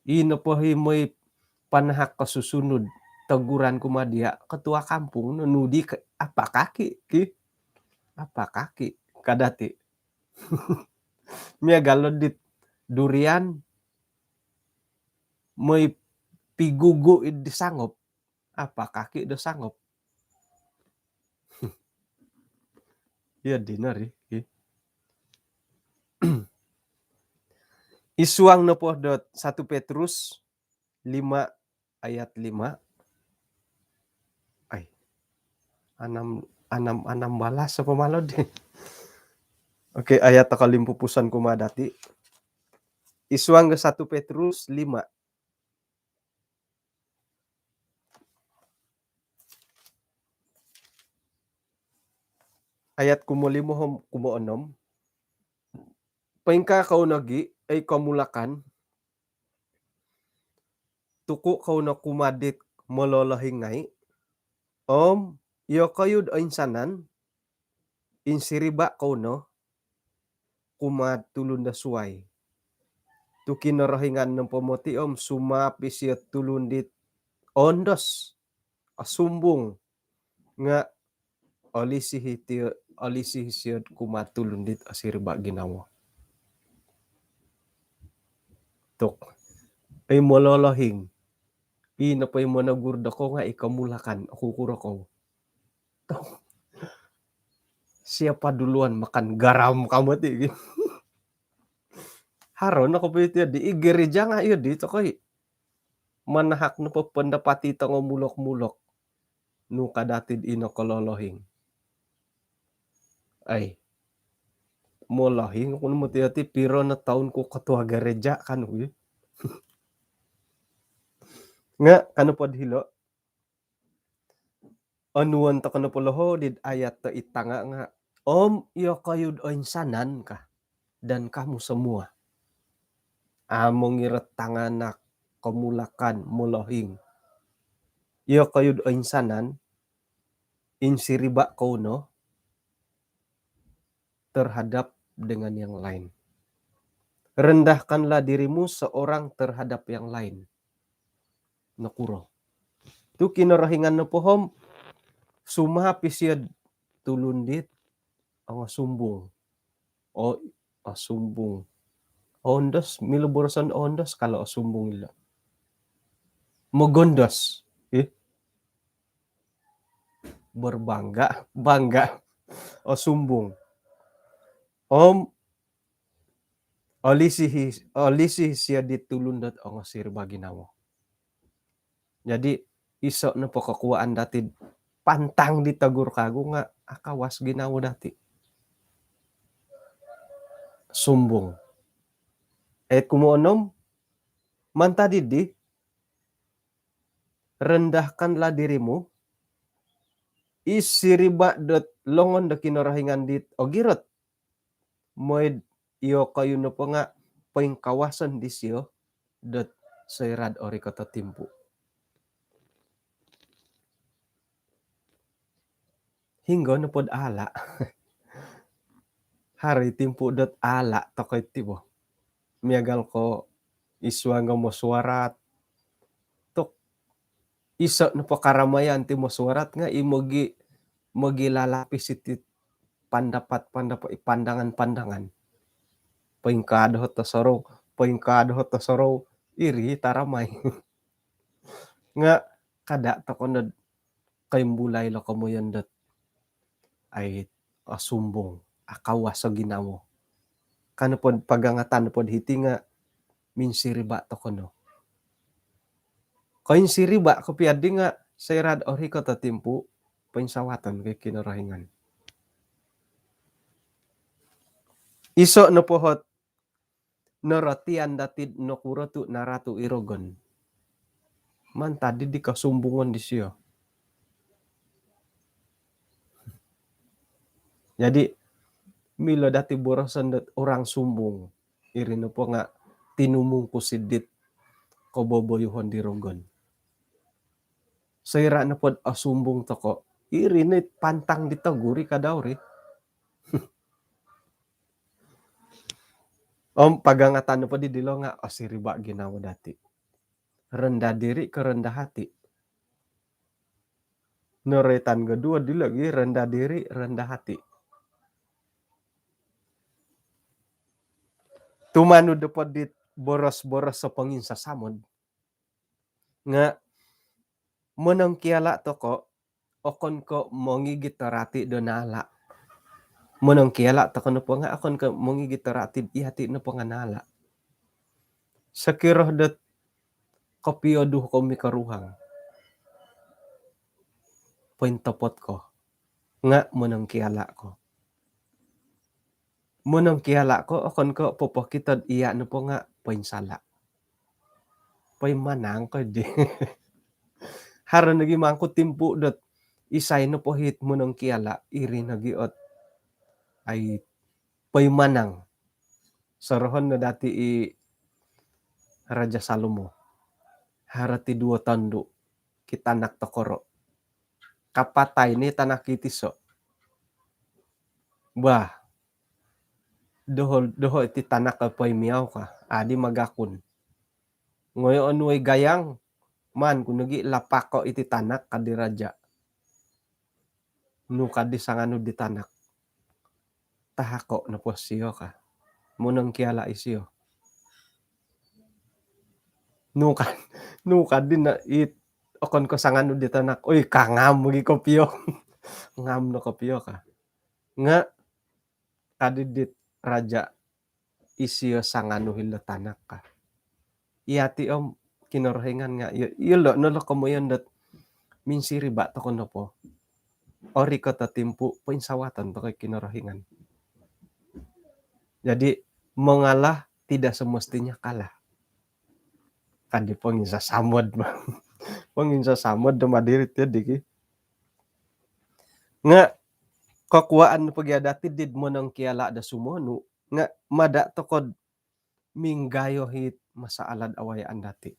Ino po i moi panahak ko susunud, teguran kumaa dia, ketua kampung no, nudi ke, apa kaki ki? Apa kaki? Kadati. Miagal lo dit durian, moi pigugu id di sangop. Apa kaki do sangop? Iya, dino ri. Isuang nopo dot satu Petrus lima ayat lima. Ai. Anam, anam, anam balas apa malo di? Okey, ayat tokolimpupuson kumaa dati. Isuang ke satu Petrus lima. Ayat kumolimo om kumoonom. Poingkaa kou nogi, oi komulakan, tuku kou no kumaa dit mololohing ngai, om iyokoyu'd oinsanan, insiriba kou no kumaa'd tulun do suai. Tu Kinorohingan nopo moti om sumaap isio tulun dit oondos, osumbung, nga olisi isio, olisi isio'd kumaa'd tulun dit osiriba ginawo. Tu, oi mololohing. I nopo i monogur dokoyu nga i komulakan, okukuro kou? Siapa duluan makan garam kamu ti? Haro no kopio ti di i gereja nga iyo di tokoi. Manahak nopo pendapat i tongo mulok-mulok. Nu kadati'd ino kololohing. Ai. Molohing oku no moti ati, piro no toun ku ketua gereja kan, wi. Nga, kanu pod hilo, onuon toko nopo loho di ayat to itanga nga, om iyokoyu'd oinsanan ka, dan kamu semua. Amo ngirot tanganak, komulakan, molohing. Iyokoyu'd oinsanan, insiriba kou no terhadap dengan yang lain. Rendahkanlah dirimu seorang terhadap yang lain. Nokuro? Tu Kinorohingan nopo om sumaap isio'd tulun dit ongosumbung. O, osumbung. Oondos, milo boroson oondos kalau osumbung ilo. Mogondos. Ih. Berbangga, bangga. Osumbung. Om olisi, olisi isio di tulun dot ongosiriba ginawo. Jadi, iso nopo kokuaan dati pantang ditegur kagu nga akawas ginawo dati. Sumbung. Ayat kumoonom, mantad dii, rendahkanlah dirimu, i siriba dot longon do Kinorohingan dit ogirot. Mooi do iyokoyu nopo nga poingkawason disio dot soira'd orikot o timpu. Hinggo nopod ala. Haro i timpu dot ala toko iti bo. Miagal ko id suang do mosuarat. Tu iso nopo karamayan ti mosuarat nga i mogi, mogilalapis iti pandapat-pandapat, pandangan-pandangan. Poingkaa doho tosorou, poingkaa doho tosorou, iri taramai. Nga kada toko nod koimbulai lo komoyon dot ai, osumbung, akawas o ginawo. Ka nopod pagangatan nopod hiti nga minsiriba toko no. Koinsiriba kopio dii nga soira'd orikot o timpu, poinsawaton ko i Kinorohingan. Iso nopo ot norotian dati nokuro tu naratu i rogon. Mantad di kosumbungon disio. Jadi, milo dati boroson dot orang sumbung. Iri nopo nga tinumungkus id dit koboboyuhon di rogon. Soira nopod osumbung toko, iri no i pantang ditegur i kadau ri. Om pagangatan nopo di dilo nga' osiriba' ginawo dati'. Rendah diri ke rendah hati. Noroitan koduo dilo gi, rendah diri, rendah hati. Tumanud nopo dit boros-boros so ponginsasamod nga' monongkiala' toko', okon ko' mongigit do rati' do naala'. Monongkiala' toko' nopo nga' okon ko' mongigit do rati' iyati' nopo nga' naala'. Sokiro dot kopiodu ko mikoruhang, pointopot ko nga' monongkiala' ko. Monongkiala' ko okon ko' popokito do iya' nopo nga' poinsala', poimanang ko di. Haro nogi mangku timpu dot isai nopo hit monongkiala', iri nogi ot ai poimanang. Sorohon no dati' i Raja Salomo. Haro ti duo tondu' kitanak tokoro'. Kapatai ni tanak i tiso'. Bah, doho, doho iti tanak ko poimiau ka, adi magakun. Ngoyo' onuai gayang, maan ku nogi lapako' iti tanak, ka di raja'. Nu ka di sanganu di tanak? Tahako' nopo sio ka. Monongkiala' isio. Nu ka, nu ka di na it, okon ko' sanganu di tanak. Oi, ka ngam gi kopio. Ngam no kopio ka. Nga' ka di dit raja', isio sanganu hilo tanak ka. Iyati' om Kinorohingan nga' iyo, iyolo' no lo komoyon dot minsiriba' toko' nopo, orikot o timpu poinsawaton toko' i Kinorohingan. Jadi mengalah tidak semestinya kalah. Ka di ponginsasamod. Ponginsasamod do madirit iyo di ki. Nga' kokuaan pogi dati' did monongkiala' do sumonu nga' mada' toko' do minggayo hit masaala'd awayaan dati'.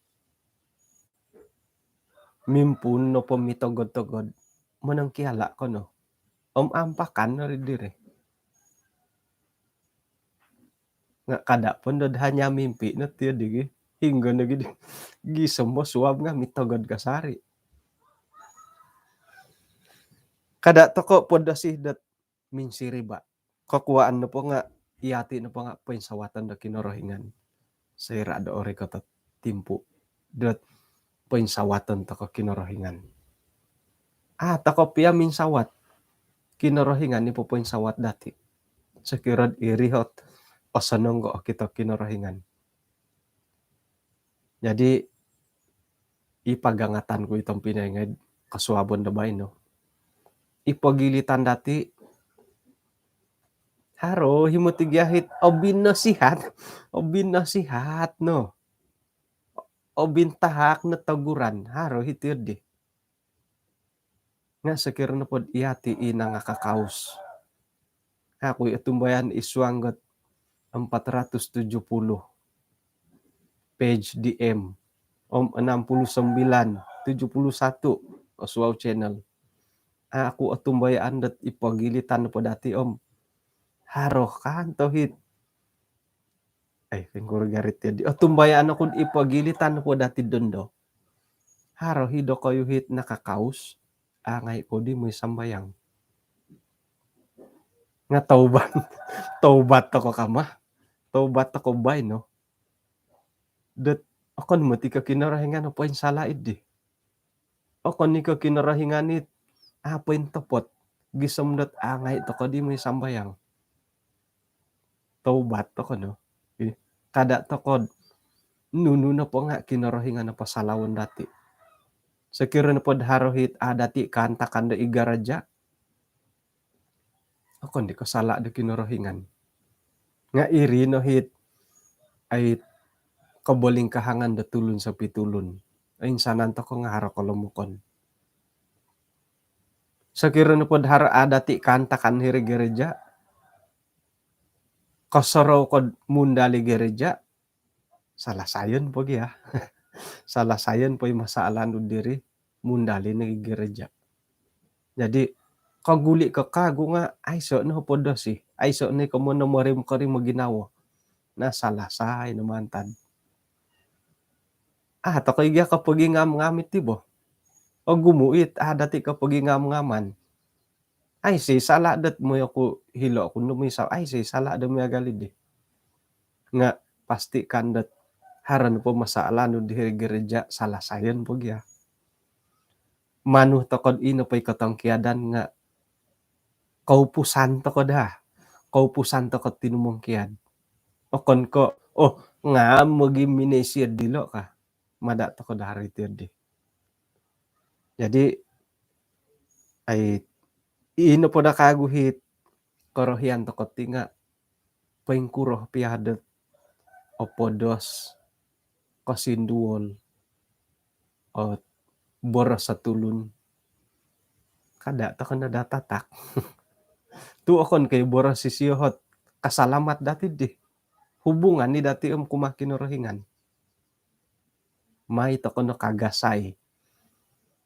Mimpuun nopo mitogod-togod, monongkiala' ko no. Om ampakan no ri diri. Nga' kada' pun dod hanya mimpi no tiyo di gi. Hinggo no gi di. Gisom bo suab nga' mitogod kasari'. Kada' toko' podosi dot minsiriba'. Kokuaan nopo nga' iyati' nopo nga' poinsawaton do Kinorohingan. Soira' do orikot o timpu dot poinsawaton toko' Kinorohingan. A' toko' pia minsawat, Kinorohingan i popoinsawat dati'. Sokiro'd iri ot osonong ko' okito Kinorohingan. Jadi i pagangatan ku i tompinai ngai'd kosuabon do baino, i pogilitan dati' haro hi moti gia hit obinasihat, obinasihat no, obintahak no toguran, haro hi tiyo di. Nga' sokiro nopod iyati' i nangakakaus. Aku i otumbayaan i suang got empat ratus tujuh puluh page D M om enam puluh sembilan, tujuh puluh satu Oswau channel. Aku otumbayaan dot i pogilitan nopo dati' om haro kan tohit. Ai, kingkur garit iyo di. Otumbayaan oku'd i pogilitan nopo dati' dondo, haro hi dokoyu hit nakakaus, a' ngai' ko di moi sambayang. Nga' taubat, taubat toko' kama, taubat toko' baino. Dot okon moti ko' Kinorohingan o poinsala' iddi. Okon i ko' Kinorohingan it a' pointopot gisom dot a' ngai' toko' di moi sambayang. Taubat toko' no. Kada' toko'd nunu nopo nga' Kinorohingan o pasalaon dati'. Sokiro nopod haro hit a' dati' kaantakan do i gereja, okon di ko' sala' do Kinorohingan. Nga' iri no hit ai kobolingkahangan do tulun sopitulun. Oinsanan toko' nga' haro kolomokon. Sokiro nopod haro a' dati' kaantakan hiri gereja, kosorou ko'd mundal i gereja, salah sayon po gia. Salah sayon po i masaalan diri, mundal i nogi gereja. Jadi koguli' ko kagu nga' aiso' no hopod dosi, aiso' no i komoyon do morim-korim o ginawo. Na salasai no mantad. Ah, toko iga ko pogi ngam-ngam iti bo. Ogumu it, ah, dati ko pogi ngam-ngaman. Ai, si salah dot moi oku hilo oku no moi sa-, ai, si salah dot moi agali di. Nga pasti kan dot haro nopo masalah nu di gereja salasaion pogi ya. Manu tokod ino po i kotongkiadan nga koupusan toko daa. Koupusan toko tinumongkiad. Okon ko, oh, ngam mogi minesia dilo ka. Mada toko dari tiyo di. Jadi, ai, ino po daa kagu hit korohian toko ti nga poingkuro pia dot opodos, kosinduol, ot boros satulun. Kada toko no daa tatak. Tu okon ko i boros sisio hot kasalamat dati di. Hubungan ni dati om kumaa Kinorohingan. Mai toko no kagasai.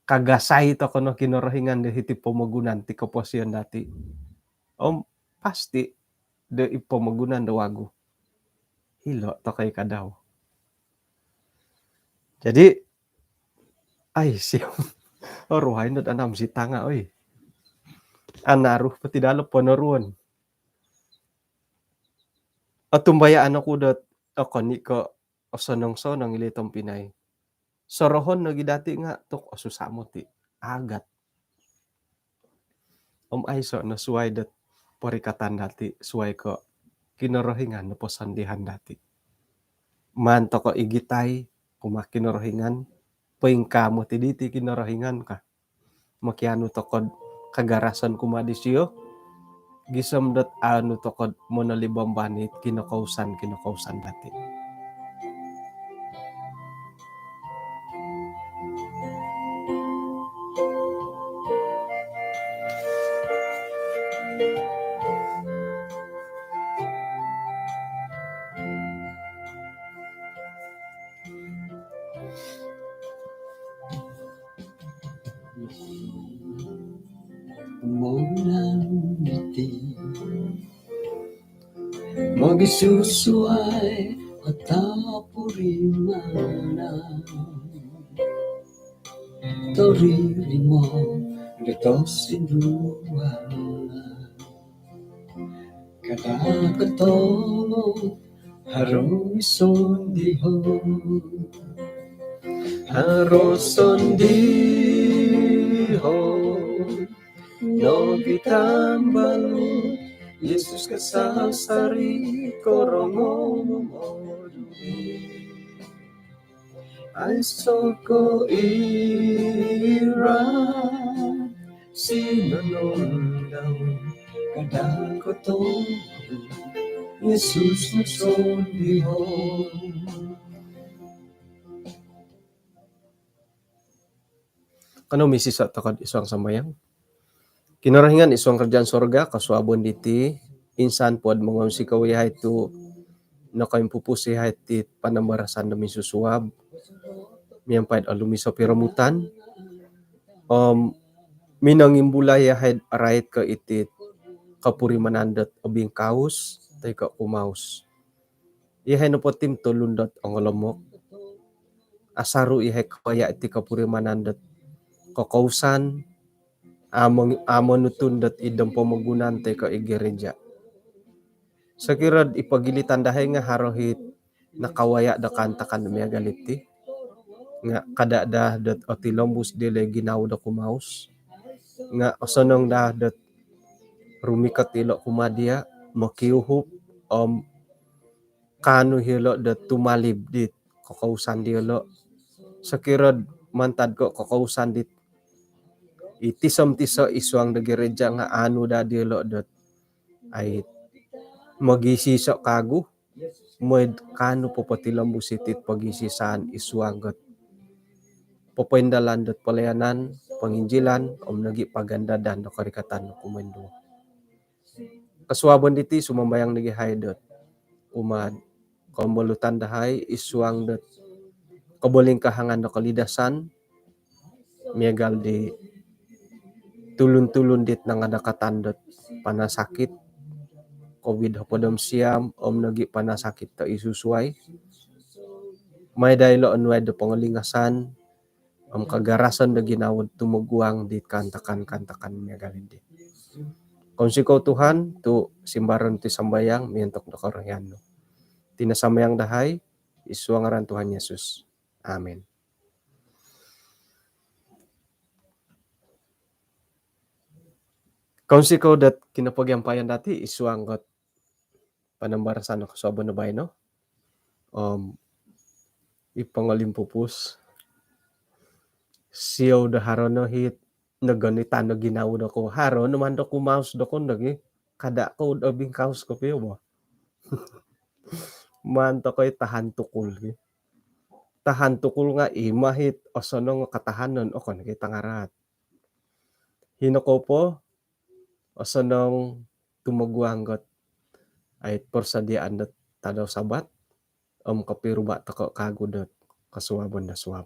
Kagasai toko no Kinorohingan di hiti pomogunan ti koposion dati. Om pasti do i pomogunan do wagu. Hilo toko i kadau. Jadi, ai, siom. Oruhai no anam si tanga, oi. Anaru po ti dalo ponoruon. Otumbayaan oku dot okon i ko osonong-sonong ilo tompinai. Sorohon nogi dati nga tuk osusa moti. Agat. Om aiso no suai dot porikatan dati, suai ko Kinorohingan no posondihan dati. Maan toko igitai kumaa Kinorohingan, poingkaa moti diti Kinorohingan ka. Mokianu tokod kagarasan kumaa disio, gisom dot anu tokod monolibamban it kinokousan, kinokousan dati. Pomogunan diti mogisusuai o topurimanan, toririmo do tosindualan. Kada kotongou haro i sondiho, haro sondiho nogi tambalut. Yesus kasasari korongou momodui. Aiso ko iran sinonondau, kada kotongou Yesus sondiho. Kanou misiso tokod id suang sambayang. Kinorohingan id suang kerajaan sorga, kosuabon diti, insan po do mongounsikou yahai tu nokoimpupus yahai ti panambarasan do minsusuab miampai do olumis o piromutan om minongimbulai yahai do rait ko iti kopurimanan dot obingkaus toi ko kumaus. Yahai nopo ti tulun dot ongolomok. Asaru yahai kawaya iti kopurimanan dot kokousan, amo, amo nutun dot id pomogunan toi ko id gereja. Sokiro do id pogilitan dahai nga haro it nakawaya do kaantakan do miagal diti nga kada daa dot otilombus dilo ginawo do kumaus. Nga osonong daa dot rumikot ilo kumaa dia, mokiuhup om kaanu ilo do tumalib dit kokousan diolo. Sokiro do mantad ko kokousan dit i tiso-tiso id suang do gereja nga aanu daa diolo dot ai mogisiso kagu, mooi do kaanu popotilombus iti pogisisan id suang dot popoindalan dot pelayanan, penginjilan om nogi pagandadan do korikatan kumoinduo. Kosuabon diti sumambayang nogi yahai dot kumaa do kombolutan dahai id suang dot kobolingkahangan do kolidasan miagal di tulun-tulun dit nangadakatan dot panasakit, Covid hopod om siam om nogi panasakit do i susuai. Mai daa ilo onuai do pongolingasan om kagarasan do ginawo do tumoguang di kaantakan-kaantakan miagal di. Kounsikou Tuhan tu simbaron ti sambayang miontok do korohian nu. Tina sambayang dahai id suang ngaran Tuhan Yesus. Amin. Kounsikou dot kinopogiampayan dati id suang got panambarasan do kosuabon do baino. Om i pongolimpupus siou do haro no hit nogonitan do ginawo dokou, haro no maan dokou maus dokou nogi. Kada kou do bingkaus kopio bo. Maan tokou i tahan tukul ki. Tahan tukul nga i ma hit osonong katahanon, okon ki tangaraat. Hino kou po osonong tumoguang got ai persediaan dot tadau Sabat om kopiruba tokou kagu dot kosuabon do suab.